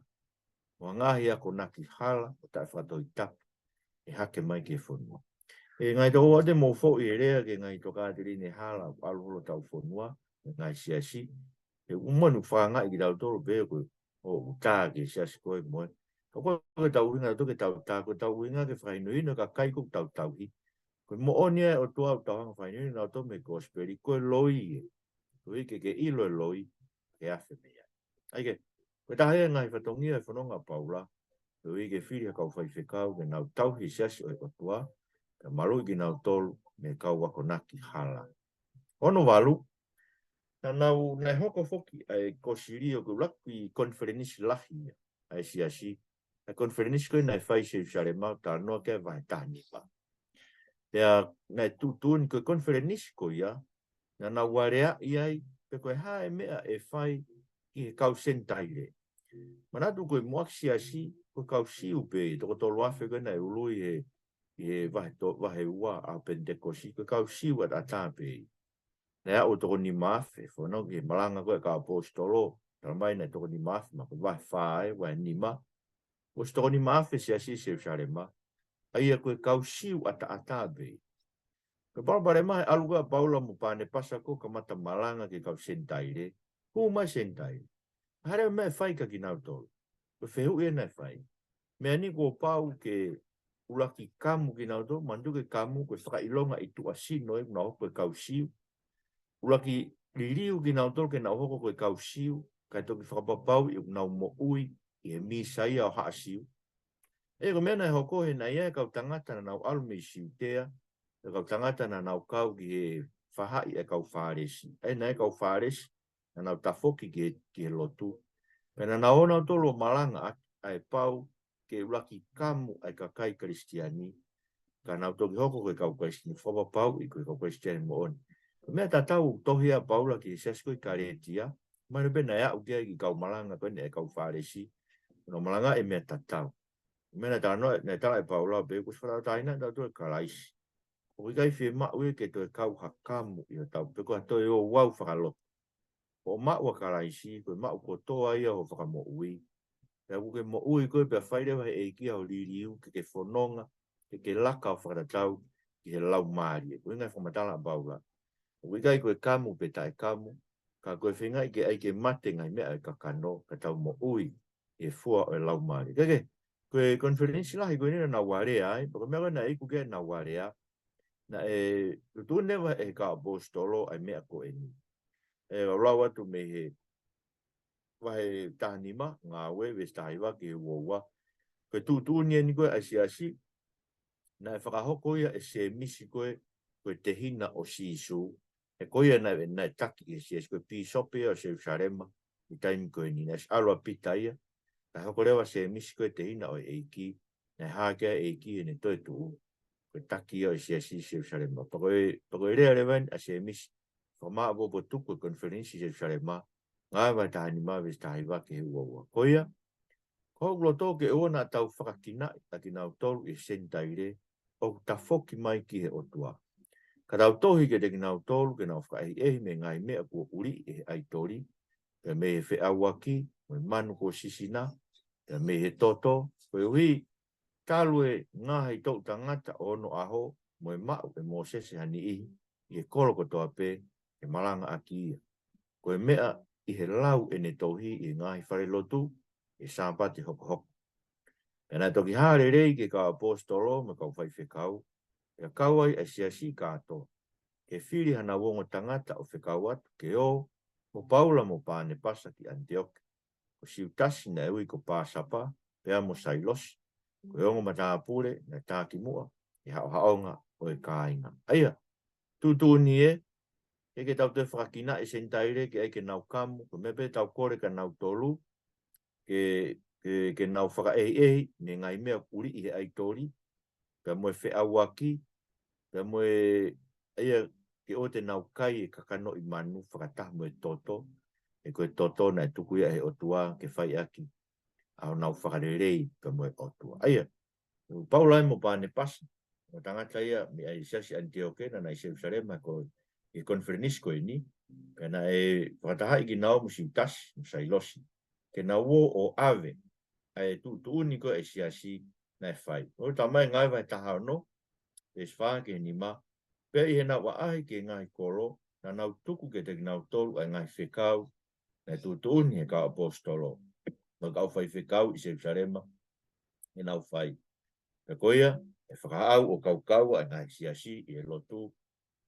mo e ngaahi akonaki hala ʻo taʻefakatohitapu ʻe hake mai ki he fonua. ʻE ngaahi tokoua, te mou foʻi e lea ki he ngaahi tokāteline hala ʻoku ʻalu holo hotau fonua, e ngaahi siasi. ʻE ʻumaʻā ʻoku fakaangaʻi kitautolu pē ko e ʻoku tā ki he siasi ko ē mo e. Ka ko e tau ʻuhinga ʻoku tau tā, ko e tau ʻuhinga ke fakahinohino e kakai ʻoku tau tauhi. Ko e moʻoni ʻa e ʻOtua ʻoku tau hanga ʻo fakahinohino kinautolu mei he kosipeli, ko e loi ē. Koeʻuhi ke ke ʻilo e loi, ke afe mei ai. ʻA ia ke, ko e taha ia e ngaahi fatongia e fononga ʻa Paula, koeʻuhi ke fili ha kau faifekau ke nau tauhi e siasi ʻo e ʻOtua, pea maluʻi kinautolu mei he kau akonaki hala. Hono valu, naʻa nau, naʻe hoko foki ʻa e kōsilio, ko e ʻuluaki konifelenisi lahi ia ʻa e siasi, ʻa e konifelenisi ko ē naʻe fai ʻi Selusalema, talanoa ki ai e vahe taha nima. Pea naʻe tuʻutuʻuni ko e konifelenisi ko ia, naʻa nau aleaʻi ai pe ko e hā e meʻa ʻe fai ki he kau Senitaile. Manatu ko e muʻaki siasi, ko e kau Siu pē, toko tolu afe ko ē naʻe ului he, ʻi he vahe to-, vahe ua ʻa e Penitekosi, ko e kau Siu ʻataʻatā pē. Naʻe aʻu ʻo toko nima afe, fononga ki he malanga ko ē ʻa e kau ʻaposetolo, talamai naʻe toko nima afe, ma ko e vahe fā ē, vahe nima. Kuo ʻosi toko nima afe siasi ʻi Selusalema. ʻA ia ko e kau Siu ʻataʻatā pē. Ko e palopalema he ʻalu ko ē ʻa Paula mo Panepasa ko ē ʻo kamata malanga ki he kau Senitaile. Hū mai Senitaile. Hā leva e meʻa ʻe fai kia kinautolu? Ko e fehuʻi ē naʻe fai. Meʻa ni kuo pau ke ʻuluaki kamu kinautolu, manatuʻi ko e kamu, ko e fakaʻilonga ʻi tuʻasino ē, ʻoku nau hoko ko e kau Siu. ʻUluaki liliu kinautolu ke nau hoko ko e kau Siu, kae toki fakapapauʻi ʻoku nau moʻui ʻi he Mīsaia ʻo haʻa Siu. Ē, ko e meʻa naʻe hoko he naʻe ʻi ai e kau tangata naʻa nau ʻalu mei Siutea, e kau tangata naʻa nau kau ki he faʻahi ʻa e kau Fālesi. Ē, naʻe ʻi ai e kau Fālesi, naʻa nau tafoki ki he, ki he lotu. Pea naʻa nau ō nautolu ʻo malanga ʻaki ʻa e pau ke ʻuluaki kamu ʻa e kakai Kalisitiane, ka nau toki hoko ko e kau Kalisitiane fakapapauʻi ko e kau Kalisitiane moʻoni. Ko e meʻa tatau ʻoku tohi ʻa Paula ki he siasi ko ē ʻi Kalētia, mahino pē naʻe aʻu ki ai e kau malanga ko eni ʻa e kau Fālesi, ʻo nau malanga e meʻa tatau. Ko e meʻa naʻe talanoa, naʻe tala ʻe Paula pē, kuo ʻosi fakatahaʻi nautolu ʻe Kalaisi. ʻOku ʻikai fiemaʻu ia ke toe kau ha kamu ʻi hotau, pe ko ha toe ouau fakalotu. Ko e maʻu ʻa Kalaisi, ko e maʻu kotoa ia hoʻo fakamoʻui. Pea ʻoku ke moʻui koe pea fai leva ʻe he ʻEiki hoʻo liliu, ke ke fononga, ke ke laka ʻo fakatatau ki he Laumālie. Ko e ʻuhinga e fakamatala ʻa Paula. ʻOku ʻikai ko e kamu pe taʻekamu, ka ko e feingaʻi ke ʻai ke mate e ngaahi meʻa ʻo e kakano, ka tau moʻui ʻi he fua ʻo e Laumālie. Ke ke, ko e konifelenisi lahi ko eni naʻa nau alea ai, pea ko e meʻa ko ē naʻe iku ki ai ʻenau alea, naʻe tuʻutuʻuni leva ʻe he kau ʻaposetolo ʻa e meʻa ko eni. ʻE, ʻoku lau atu mei he vahe taha nima, Ngāue, veesi taha hiva ki he ua ua. Ko e tuʻutuʻuni eni ko ē ʻa e siasi, naʻe fakahoko ia ʻe Sēmisi ko ē, ko e tehina ʻo Sīsū. Ē, ko ia naʻe, naʻe taki ʻe he siasi, ko e pīsope ia ʻo Selusalema, ʻi he taimi ko eni, naʻe ʻosi ʻalu ʻa Pita ia, naʻe hoko leva ʻa Sēmisi ko e tehina ʻo e ʻEiki, naʻe hā ki ai e ʻEiki heʻene toetuʻu, ko e taki ia ʻo e siasi ʻi Selusalema. Pea ko e, pea ko e lea leva eni ʻa Sēmisi, fakamaʻopoʻopo tuku e konifelenisi ʻi Selusalema, Ngāue vahe taha nima veesi taha hiva ki he ua ua. Ko ia, ko hoku loto ke ʻoua naʻa tau fakakinaʻi ʻa kinautolu ʻi he Senitaile, ʻoku tafoki mai ki he ʻOtua. Ka tau tohi kiate kinautolu ke nau fakaʻehiʻehi mei he ngaahi meʻa kuo ʻuliʻi ʻe he ʻaitoli, pea mei he feʻauaki, mo e manu kuo sisina, pea mei he toto, koeʻuhi, talu e ngaohi e toʻu tangata ʻo onoʻaho, mo e maʻu ʻe Mōsese ha niʻihi, ʻi he kolo kotoa pē, ke malangaʻaki ia. Ko e meʻa ʻi he lau ʻene tohi ʻi he ngaahi falelotu, ʻi he Sāpate hokohoko. Pea naʻe toki hā lelei ki he kau ʻaposetolo mo e kau faifekau, pea kau ai ʻa e siasi kātoa, ke fili hanau ongo tangata ʻo fekau atu, ke ō, mo Paula mo Panepasa ki ʻAniteoke. Ko Siutasi naʻe ui ko Pāsapa, pea mo Sailosi, ko e ongo matāpule naʻe tā kimuʻa ʻi he haʻohaʻonga ʻo e kāinga. ʻA ia, tuʻutuʻuni ē, ʻikai ke tau toe fakakinaʻi e Senitaile ke ʻai ke nau kamu, ko e meʻa pē tau kole kia nautolu, ke, ke, ke nau fakaʻehiʻehi mei he ngaahi meʻa ʻuliʻi ʻe he ʻaitoli, pea mo e feʻauaki, pea mo e, ʻa ia ke ʻoua te nau kai e kakano ʻi manu fakataha mo e toto, he ko e toto naʻe tuku ia ʻe he ʻOtua ke fai ʻaki ʻa honau fakalelei pea mo e ʻOtua. ʻA ia, ʻo Paula ia mo Panepasa, mo e tangata ia mei he siasi ʻAniteoke naʻe ʻi Selusalema ko e konifelenisi ko eni, pea naʻe fakatahaʻi kinaua mo Siutasi, mo Sailosi, ke nau ō ʻo ʻave ʻa e tuʻutuʻuni ko ē ʻa e siasi naʻe fai. ʻOku talamai Ngāue vahe taha ono, veesi fā ki he nima, pea ʻi heʻenau ʻaʻahi ki he ngaahi kolo, naʻa nau tuku kiate kinautolu ʻa e ngaahi fekau naʻe tuʻutuʻuni ʻe he kau ʻaposetolo mo e kau faifekau ʻi Selusalema ke nau fai. Pea ko ia, ʻe fakaʻau ʻo kaukaua ʻa e ngaahi siasi ʻi he lotu,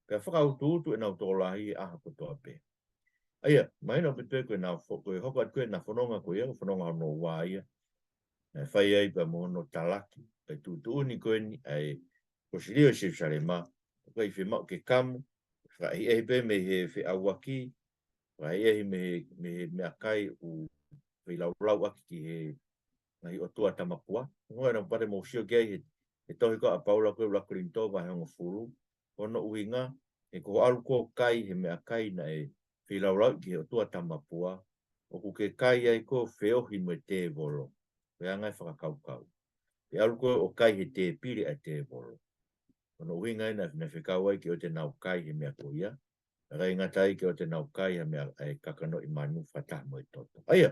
pea fakautuutu ʻenau tokolahi ʻi he ʻaho kotoa pē. ʻA ia, mahino pē ko ʻenau fo-, ko e hoko atu ko ē ʻena fononga ko ia, ko e fononga hono ua ia. Naʻe fai ai pea mo hono talaki, ʻa e tuʻutuʻuni ko eni ʻa e Kosilio ʻi Selusalema, ʻoku ʻikai fiemaʻu ke kamu, fakaʻehiʻehi pē mei he feʻauaki, fakaʻehiʻehi mei he, mei he meʻakai ʻoku feilaulau ʻaki ki he ngaahi ʻotua tamapua. Ko e ʻuhinga naʻa pau te mou sio ki ai he, he tohi ko ē ʻa Paula ko ē ʻUluaki Kolinitō vahe hongofulu. Ko hono ʻuhinga, he ko hoʻo ʻalu koe ʻo kai he meʻakai naʻe feilaulau ki he ʻotua tamapua, ʻoku ke kai ai koe ʻo feohi mo e tēvolo. Ko e anga e fakakaukau. Ke ʻalu koe ʻo kai he tēpile ʻa e tēvolo. Ko hono ʻuhinga ia naʻe, naʻe fekau ai ke ʻoua te nau kai he meʻa ko ia. ʻIkai ngata ai ke ʻoua te nau kai ha meʻa ʻa e kakanoʻi manu fakataha mo e toto. ʻA ia,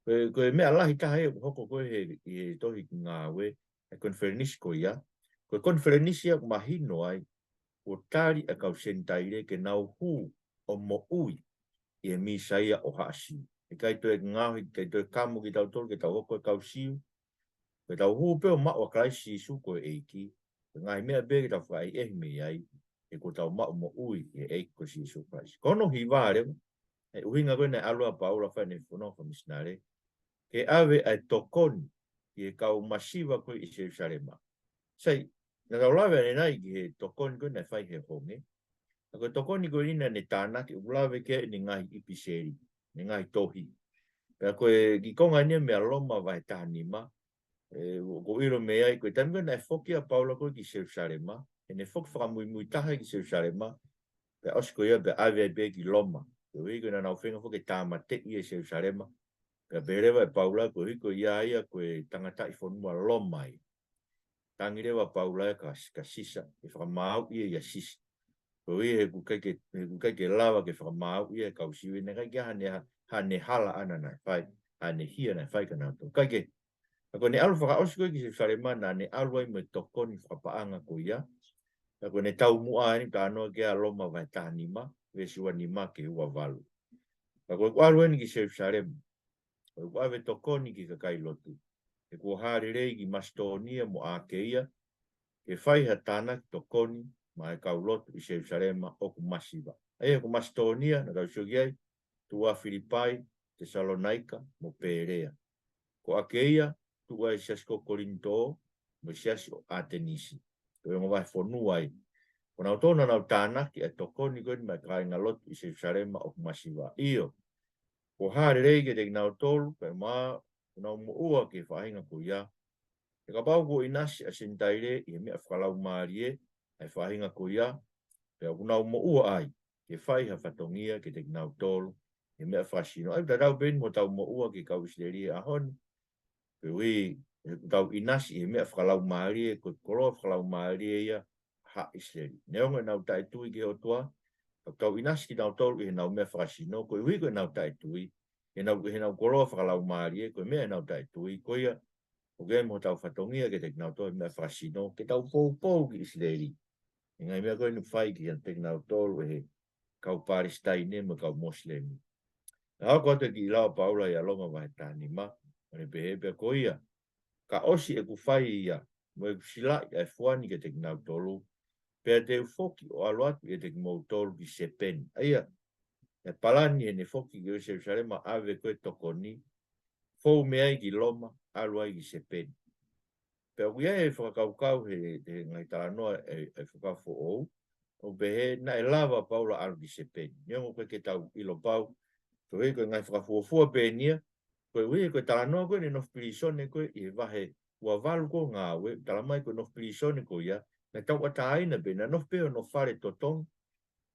ko e, ko e meʻa lahi taha ia ʻoku hoko ko ē he, ʻi he tohi Ngāue, ʻa e konifelenisi ko ia. Ko e konifelenisi ia ʻoku mahino ai, kuo tali ʻa e kau Senitaile ke nau hū ʻo moʻui ʻi he Mīsaia ʻo haʻa Siu. ʻIkai toe ngaohi, ʻikai toe kamo kitautolu ke tau hoko ko e kau Siu. Ko ʻetau hū pē ʻo maʻu ʻa Kalaisi Sīsū ko e ʻEiki. Ko e ngaahi meʻa pē ke tau fakaʻehiʻehi mei ai, he kuo tau maʻu moʻui ʻi he ʻEiki ko Sīsū Kalaisi. Ko hono hiva leva, ʻa e ʻuhinga ko ē naʻe ʻalu ai ʻa Paula ʻo fai ʻene fononga fakamisinale, ke ʻave ʻa e tokoni ki he kau masiva ko ē ʻi Selusalema. Sai, naʻa tau lave ʻanenai ki he tokoni ko ē naʻe fai he honge. Ka ko e tokoni ko eni naʻa ne tānaki, ʻoku lave ki ai ʻene ngaahi ʻipiseli, ʻene ngaahi tohi. Pea ko e kiʻi konga eni ia mei he Loma vahe taha nima, ē, ʻoku ʻilo mei ai, ko e taimi ko ē naʻe foki ai ʻa Paula ko ē ki Selusalema, ʻene foki fakamuimui taha ki Selusalema, pea ʻosi ko ia pea ʻave ai pē ki Loma. Koeʻuhi ko ʻenau feinga foki ke tāmateʻi ʻa Selusalema. Pea pehē leva ʻe Paula, koeʻuhi ko ia ia ko e tangataʻi fonua Loma ia. Tangi leva ʻa Paula ia kia, kia Sisa, ke fakamāuʻi ia ʻia Sisa. Koeʻuhi he ʻoku ʻikai ke, he ʻoku ʻikai ke lava ke fakamāuʻi ia ʻe he kau Siu, naʻe ʻikai ke ʻi ai haʻane, haʻane hala ʻana naʻe fai, haʻane hia naʻe fai kia nautolu. ʻIkai ke, ka ko ʻene ʻalu fakaʻosi ko ē ki Selusalema naʻa ne ʻalu ai mo e tokoni fakapaʻanga ko ia. Ka ko ʻene taumuʻa eni, talanoa ki ai ʻa Loma vahe taha nima, veesi ua nima ki he ua valu. Ka ko ʻeku ʻalu eni ki Selusalema, ʻoku ou ʻave tokoni ki he kakai lotu. He kuo hā lelei ki Masitōnia mo ʻAkeia, ke fai ha tānaki tokoni maʻa e kau lotu ʻi Selusalema ʻoku masiva. ʻA ia ko Masitōnia, naʻa tau sio ki ai, tuʻu ʻa Filipai, Tesalonaika, mo Pēlea. Ko ʻAkeia, tuʻu ai e siasi ko Kolinitō, mo e siasi ʻo ʻAtenisi. Ko e ongo vahefonua ia. Ko nautolu naʻa nau tānaki ʻa e tokoni ko eni maʻa e kāinga lotu ʻi Selusalema ʻoku masiva. ʻIo, kuo hā lelei kiate kinautolu, kae ʻumaʻā ʻoku nau moʻua ki he faʻahinga ko ia. He kapau kuo ʻinasi ʻa e Senitaile ʻi he meʻa fakalaumālie ʻa e faʻahinga ko ia, pea ʻoku nau moʻua ai ke fai ha fatongia kiate kinautolu ʻi he meʻa fakasino. ʻA ia ʻoku tatau pē eni mo ʻetau moʻua ki he kau ʻIsileli he ʻaho ni. Koeʻuhi he ʻoku tau ʻinasi ʻi he meʻa fakalaumālie, ko e koloa fakalaumālie ia ʻa haʻa ʻIsileli. Neongo ʻenau taʻetui ki he ʻOtua, ka ʻoku tau ʻinasi kinautolu ʻi heʻenau meʻa fakasino, koeʻuhi ko ʻenau taʻetui, heʻenau, heʻenau koloa fakalaumālie, ko e meʻa ʻenau taʻetui, ko ia ʻoku ʻi ai mo hotau fatongia kiate kinautolu he meʻa fakasino, ke tau poupou ki ʻIsileli. ʻI he ngaahi meʻa ko eni ʻoku fai kiate kinautolu ʻe he kau Palesitaine mo e kau Mosilemi. Naʻe hoko atu e kiʻi lau ʻa Paula ʻia Loma vahe taha nima, ʻo ne pehē pea ko ia, ka ʻosi ʻeku fai ia, mo ʻeku silaʻi ʻa e fua ni kiate kinautolu, pea te u foki ʻo ʻalu atu ʻiate kimoutolu ki Sipeni. ʻA ia, ʻe palani ʻene foki ki Selusalema ʻave ko ē tokoni, fou mei ai ki Loma, ʻalu ai ki Sipeni. Pea ʻoku ʻi ai e fakakaukau he, he ngaahi talanoa ʻa e, ʻa e Fuakava Foʻou, ʻoku pehē naʻe lava ʻa Paula ʻalu ki Sipeni. Neongo ʻoku ʻikai ke tau ʻilo pau, koeʻuhi ko e ngaahi fakafuofua pē eni ia, koeʻuhi ko e talanoa ko ē ʻene nofo pilīsone ko ē ʻi he vahe ua valu ko ē ʻo Ngāue, talamai ko e nofo pilīsone ko ia, naʻe tauʻatāina pē, naʻe nofo pē ʻi hono fale totongi,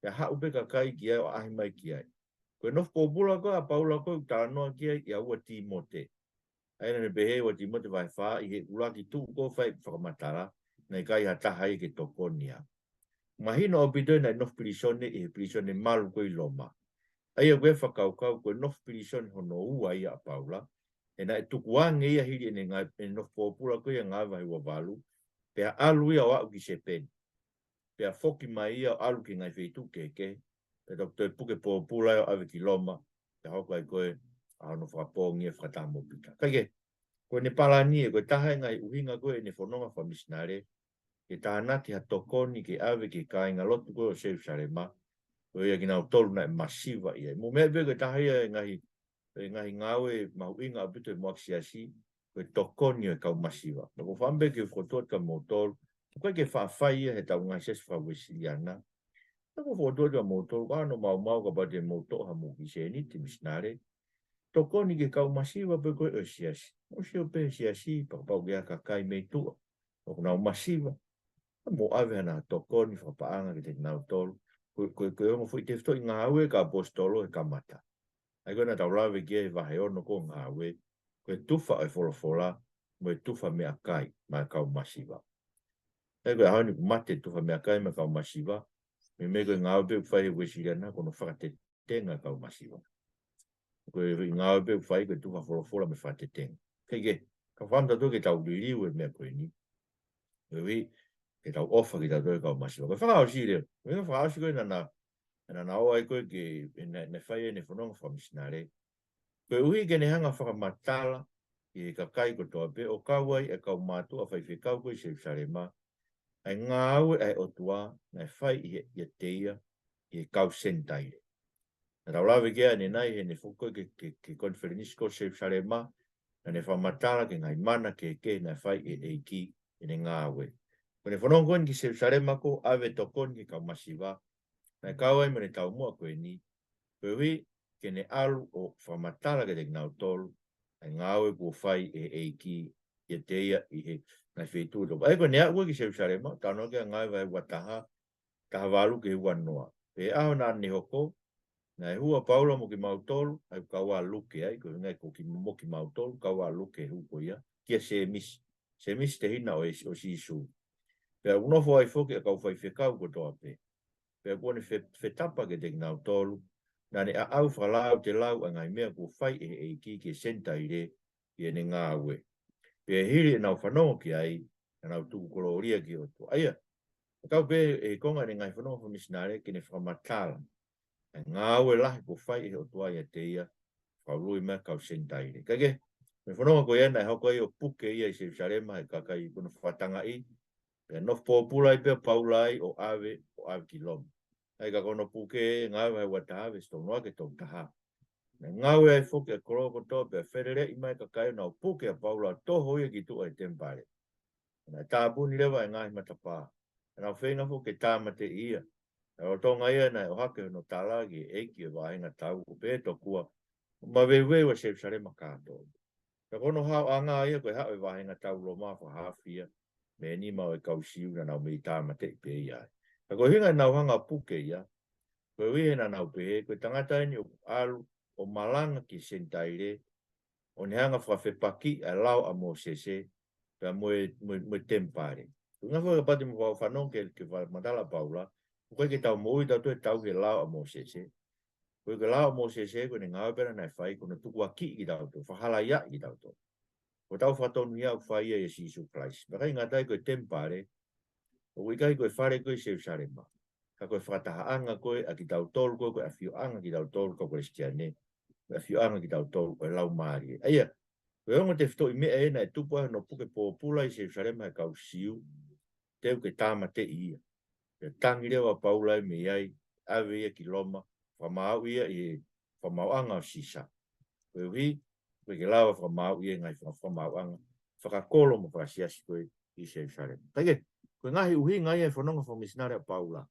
pea haʻu pē kakai ki ai ʻo ʻaʻahi mai ki ai. Ko e nofo pōpula ko ē ʻa Paula ko ē ʻoku talanoa ki ai ʻia ua Tīmote. ʻA ia naʻa ne pehē ua Tīmote vahe fā, ʻi he ʻuluaki tuʻu ko ē ʻo fai ʻeku fakamatala, naʻe ʻikai ha taha ia ke tokoni au. Mahino ʻaupito ʻena nofo pilīsone ʻi he pilīsone malu ko ē ʻi Loma. ʻA ia ko e fakakaukau ko e nofo pilīsone hono ua ia ʻa Paula, he naʻe tukuange ia hili ʻene ngā-, ʻene nofo pōpula ko ia ʻi Ngāue vahe ua valu, pea ʻalu ia ʻo aʻu ki Sipeni. Pea foki mai ia ʻo ʻalu ki he ngaahi feituʻu kehekehe, pea toki toe puke pōpula ia ʻo ʻave ki Loma, pea hoko ai ko ē ʻa hono fakapoongi ia fakataha mo Pita. Kae kehe, ko ʻene palani ē, ko e taha e ngaahi ʻuhinga ko ē ʻene fononga fakamisinale, ke tānaki ha tokoni ke ʻave ki he kāinga lotu ko ē ʻo Selusalema, ko ia kinautolu naʻe masiva ia. Mou meaʻi pē ko e taha ia e ngaahi, e ngaahi ngāue mahuʻinga ʻaupito ʻi he muʻaki siasi, ko e tokoni ʻo e kau masiva. Naʻa ku fakaʻamu pē ke u fokotuʻu atu kia moutolu, ʻoku ʻikai ke faʻa fai ia heʻetau ngaahi siasi faka-Uēsiliana. Naʻa ku fokotuʻu atu kia moutolu, ka ʻi hono maumau kapau te mou toʻo ha moʻui sēniti misinale, tokoni ki he kau masiva pē ko ē ʻo e siasi. Mou sio pē he siasi, pea kapau ʻoku ʻi ai ha kakai mei tuʻa ʻoku nau masiva, mou ʻave haʻanau tokoni fakapaʻanga kiate kinautolu. Ko, ko, ko e ongo foʻi tefitoʻi ngāue ʻa e kau ʻaposetolo he kamata. ʻA ia ko ē naʻa tau lave ki ai he vahe ono ko ē ʻo Ngāue, ko e tufa ʻo e folofola, mo e tufa meʻakai maʻa e kau masiva. ʻA ia ko e ʻaho ni kuo mate e tufa meʻakai maʻa e kau masiva, Meimei ko e ngāue pē ʻoku fai ʻe he Uēsiliana ko hono fakatetenga e kau masiva. Ko e ngāue pē ʻoku fai ko e tufa folofola mo e fakatetenga. Kae kehe, ka fakaʻamu tautolu ke tau liliu e meʻa ko eni. Koeʻuhi ke tau ʻofa kitautolu ki he kau masiva. Ko e fakaʻosi leva. Ko e fakaʻosi ko ē naʻa na, naʻa na ō ai ko ē ke, naʻe, naʻe fai ʻene fononga fakamisinale. Koeʻuhi ke ne hanga ʻo fakamatala ki he kakai kotoa pē ʻo kau ai e kau mātuʻa faifekau ko ē ʻi Selusalema, ʻa e ngāue ʻa e ʻOtua naʻe fai ʻi he, ʻiate ia ʻi he kau Senitaile. Naʻa tau lave ki ai ʻanenai heʻene foki ko ē ki he, ki he, ki he konifelenisi ko ē ʻi Selusalema, naʻa ne fakamatala ki he ngaahi mana kehekehe naʻe fai ʻe he ʻEiki ʻi heʻene ngāue. Ko ʻene fononga ko eni ki Selusalema kuo ʻave e tokoni ki he kau masiva, naʻe kau ai mo ʻene taumuʻa ko eni, koeʻuhi ke ne ʻalu ʻo fakamatala kiate kinautolu ʻa e ngāue kuo fai ʻe he ʻEiki ʻiate ia ʻi he ngaahi feituʻu kotoa. ʻA ia ko ʻene aʻu ko ē ki Selusalema, talanoa ki ai ʻa Ngāue vahe ua taha, taha valu ki he ua noa. Pea ʻi he ʻaho naʻa ne hoko, naʻe hū ʻa Paula mo kimautolu, ʻa ia ʻoku kau ʻa Luke ai, ko e ʻuhinga ko ki, mo kimautolu, kau ʻa Luke he hū ko ia, kia Sēmisi. Sēmisi tehina ʻo e, ʻo Sīsū. Pea ʻoku nofo ai foki ʻa e kau faifekau kotoa pē. Pea kuo ne fe-, fetapa kiate kinautolu, naʻa ne aʻau fakalautelau ʻa e ngaahi meʻa kuo fai ʻe he ʻEiki ki he Senitaile ʻi heʻene ngāue. Pea hili ʻenau fanongo ki ai, naʻa nau tuku kolōlia ki he ʻOtua. ʻA ia, ʻoku kau pē ʻi he konga ʻene ngaahi fononga fakamisinale ke ne fakamatala ʻa e ngāue lahi kuo fai ʻe he ʻOtua ʻiate ia, fakaului mai e kau Senitaile. Kae kehe, mei he fononga ko ia naʻe hoko ai ʻo puke ia ʻi Selusalema ʻe he kakai ko hono fakatangaʻi, pea nofo pōpula ai pē ʻa Paula ai ʻo ʻave, ʻo ʻave ki Loma. ʻA ia ka ko hono puke, Ngāue vahe ua taha veesi tolu noa ki he tolu taha. Naʻe ngāue ai foki ʻa e kolo kotoa pea feleleʻi mai e kakai ʻo nau puke ʻa Paula ʻo toho ia ki tuʻa ʻi he temipale. Naʻe tāpuni leva e ngaahi matapā. Naʻa nau feinga foki ke tāmateʻi ia. Naʻe lolotonga ia naʻe ʻohake hono tala ki he ʻeiki ʻo e vāhenga tau ʻo pehē tokua, maveuveu ʻa Selusalema kātoa. Pea ko hono haoʻanga ia ko e haʻu e vāhenga tau Loma fakahaofi ia mei he nima ʻo e kau Siu naʻa nau mei tāmateʻi pē ia ai. Ka ko e ʻuhinga ʻenau hanga ʻo puke ia, koeʻuhi he naʻa nau pehē, ko e tangata eni ʻoku ʻalu ʻo malanga ki he Senitaile, ʻo ne hanga ʻo fakafepakiʻi ʻa e lao ʻa Mōsese, pea mo e, mo e, mo e temipale. Ko e ʻuhinga foki kapau te mou fanongo ki he, ki he fakamatala ʻa Paula, ʻoku ʻikai ke tau moʻui tautolu he tauhi e lao ʻa Mōsese. Ko e, ko e lao ʻa Mōsese, ko ʻene ngāue pē naʻe fai, ko hono tukuakiʻi kitautolu, fakahalaiaʻi kitautolu. Ko hotau fakatonuhia ʻoku fai ia ʻia Sīsū Kalaisi. Pea ʻikai ngata ai ko e temipale, ʻoku ʻikai ko e fale ko ē ʻi Selusalema. Ka ko e fakatahaʻanga ko ē ʻa kitautolu ko ē, ko e ʻafioʻanga kitautolu kau Kalisitiane, ko e ʻafioʻanga kitautolu ʻo e Laumālie. ʻA ia, ko e ongo tefitoʻi meʻa ē naʻe tupu ai hono puke pōpula ʻi Selusalema ʻe he kau Siu, teu ke tāmateʻi ia. Pea tangi leva ʻa Paula ia mei ai, ʻave ia ki Loma, fakamaauʻi ia ʻi he fakamaauʻanga ʻo Sisa. Koeʻuhi, ʻoku ʻikai ke lava fakamaauʻi e ngaahi faka-, fakamaauʻanga fakakolo mo fakasiasi ko ē ʻi Selusalema. Kae kehe, ko e ngaahi ʻuhinga ia e fononga fakamisinale ʻa Paula.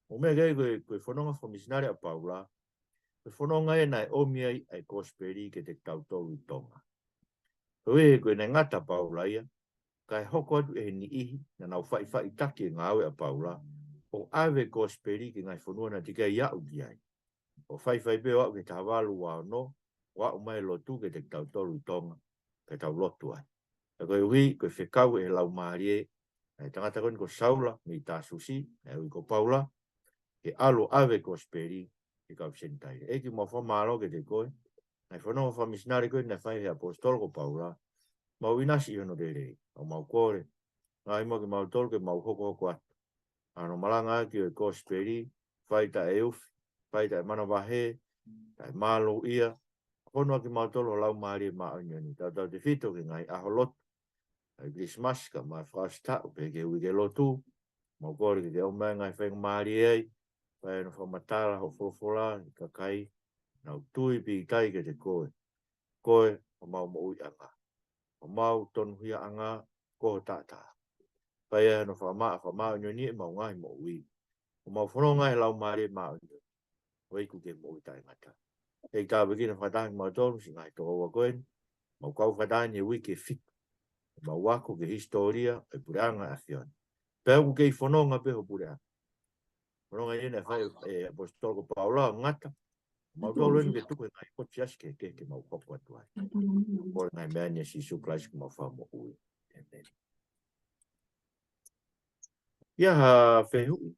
Mou meʻa ki ai ko e, ko e fononga fakamisinale ʻa Paula, ko e fononga ia naʻe ʻomi ai ʻa e kosipeli kiate kitautolu ʻi Tonga. Koeʻuhi ko e naʻe ngata ʻa Paula ia, kae hoko atu ʻe he niʻihi naʻa nau faʻifaʻitaki e ngāue ʻa Paula, ʻo ʻave e kosipeli ki he ngaahi fonua naʻa teʻeki ai aʻu ki ai. ʻO faifai pē ʻo aʻu ki he taha valu ua ono, ʻo aʻu mai e lotu kiate kitautolu ʻi Tonga, ke tau lotu ai. Ka koeʻuhi, ko e fekau ʻe he Laumālie, ʻa e tangata ko eni ko Saula mei Tāsusi, ʻa ia ʻoku ui ko Paula, ke ʻalu ʻo ʻave e kosipeli ki he kau Senitaile. ʻEiki, mau fakamālō kiate koe, ngaahi fononga fakamisinale ko ē naʻe fai ʻe he ʻaposetolo ko Paula, mau ʻinasi ʻi hono lelei, ʻo mau kole, ngaahi mo kimautolu ke mau hokohoko atu ʻa hono malangaʻaki ʻo e kosipeli, fai taʻeufi, fai taʻemanavahē, taʻemālōʻia, ʻo hono ʻaki kimautolu ho Laumālie Māʻoniʻoni, tautautefito ki he ngaahi ʻaho lotu, ʻa e Kilisimasi, kae ʻumaʻā e fakaʻosi taʻu, pea ki he uike lotu, mau kole ke ke ʻomai e ngaahi faingamālie ai, fai hono fakamatala ho folofola ki he kakai, nau tui pīkitai kiate koe, koe homau moʻuiʻanga, homau tonuhiaʻanga, ko ho taʻataʻa. Fai ai hono fakamaʻa, fakamāʻoniʻoniʻi ʻemau ngaahi moʻui. ʻO mau fononga he Laumālie Māʻoniʻoni, ʻo iku ki he moʻui taʻengata. ʻEiki, tāpuekina fakataha kimautolu, siʻi ngaahi tokoua ko eni, mau kau fakataha eni he uike fitu. Mau ako ki he hisitōlia ʻo e puleʻanga ʻo e ʻAfiona. Pea ʻoku kei fononga pē ho puleʻanga. Fononga ia naʻe fai ʻe he ʻaposetolo ko Paula, ngata. Mau tolu eni ke tuku he ngaahi potu siasi kehekehe ke mau hoko atu ai. Kole e ngaahi meʻa ni ʻia Sīsū Kalaisi ko homau Fakamoʻui. ʻĒmeni. ʻI ai ha fehuʻi,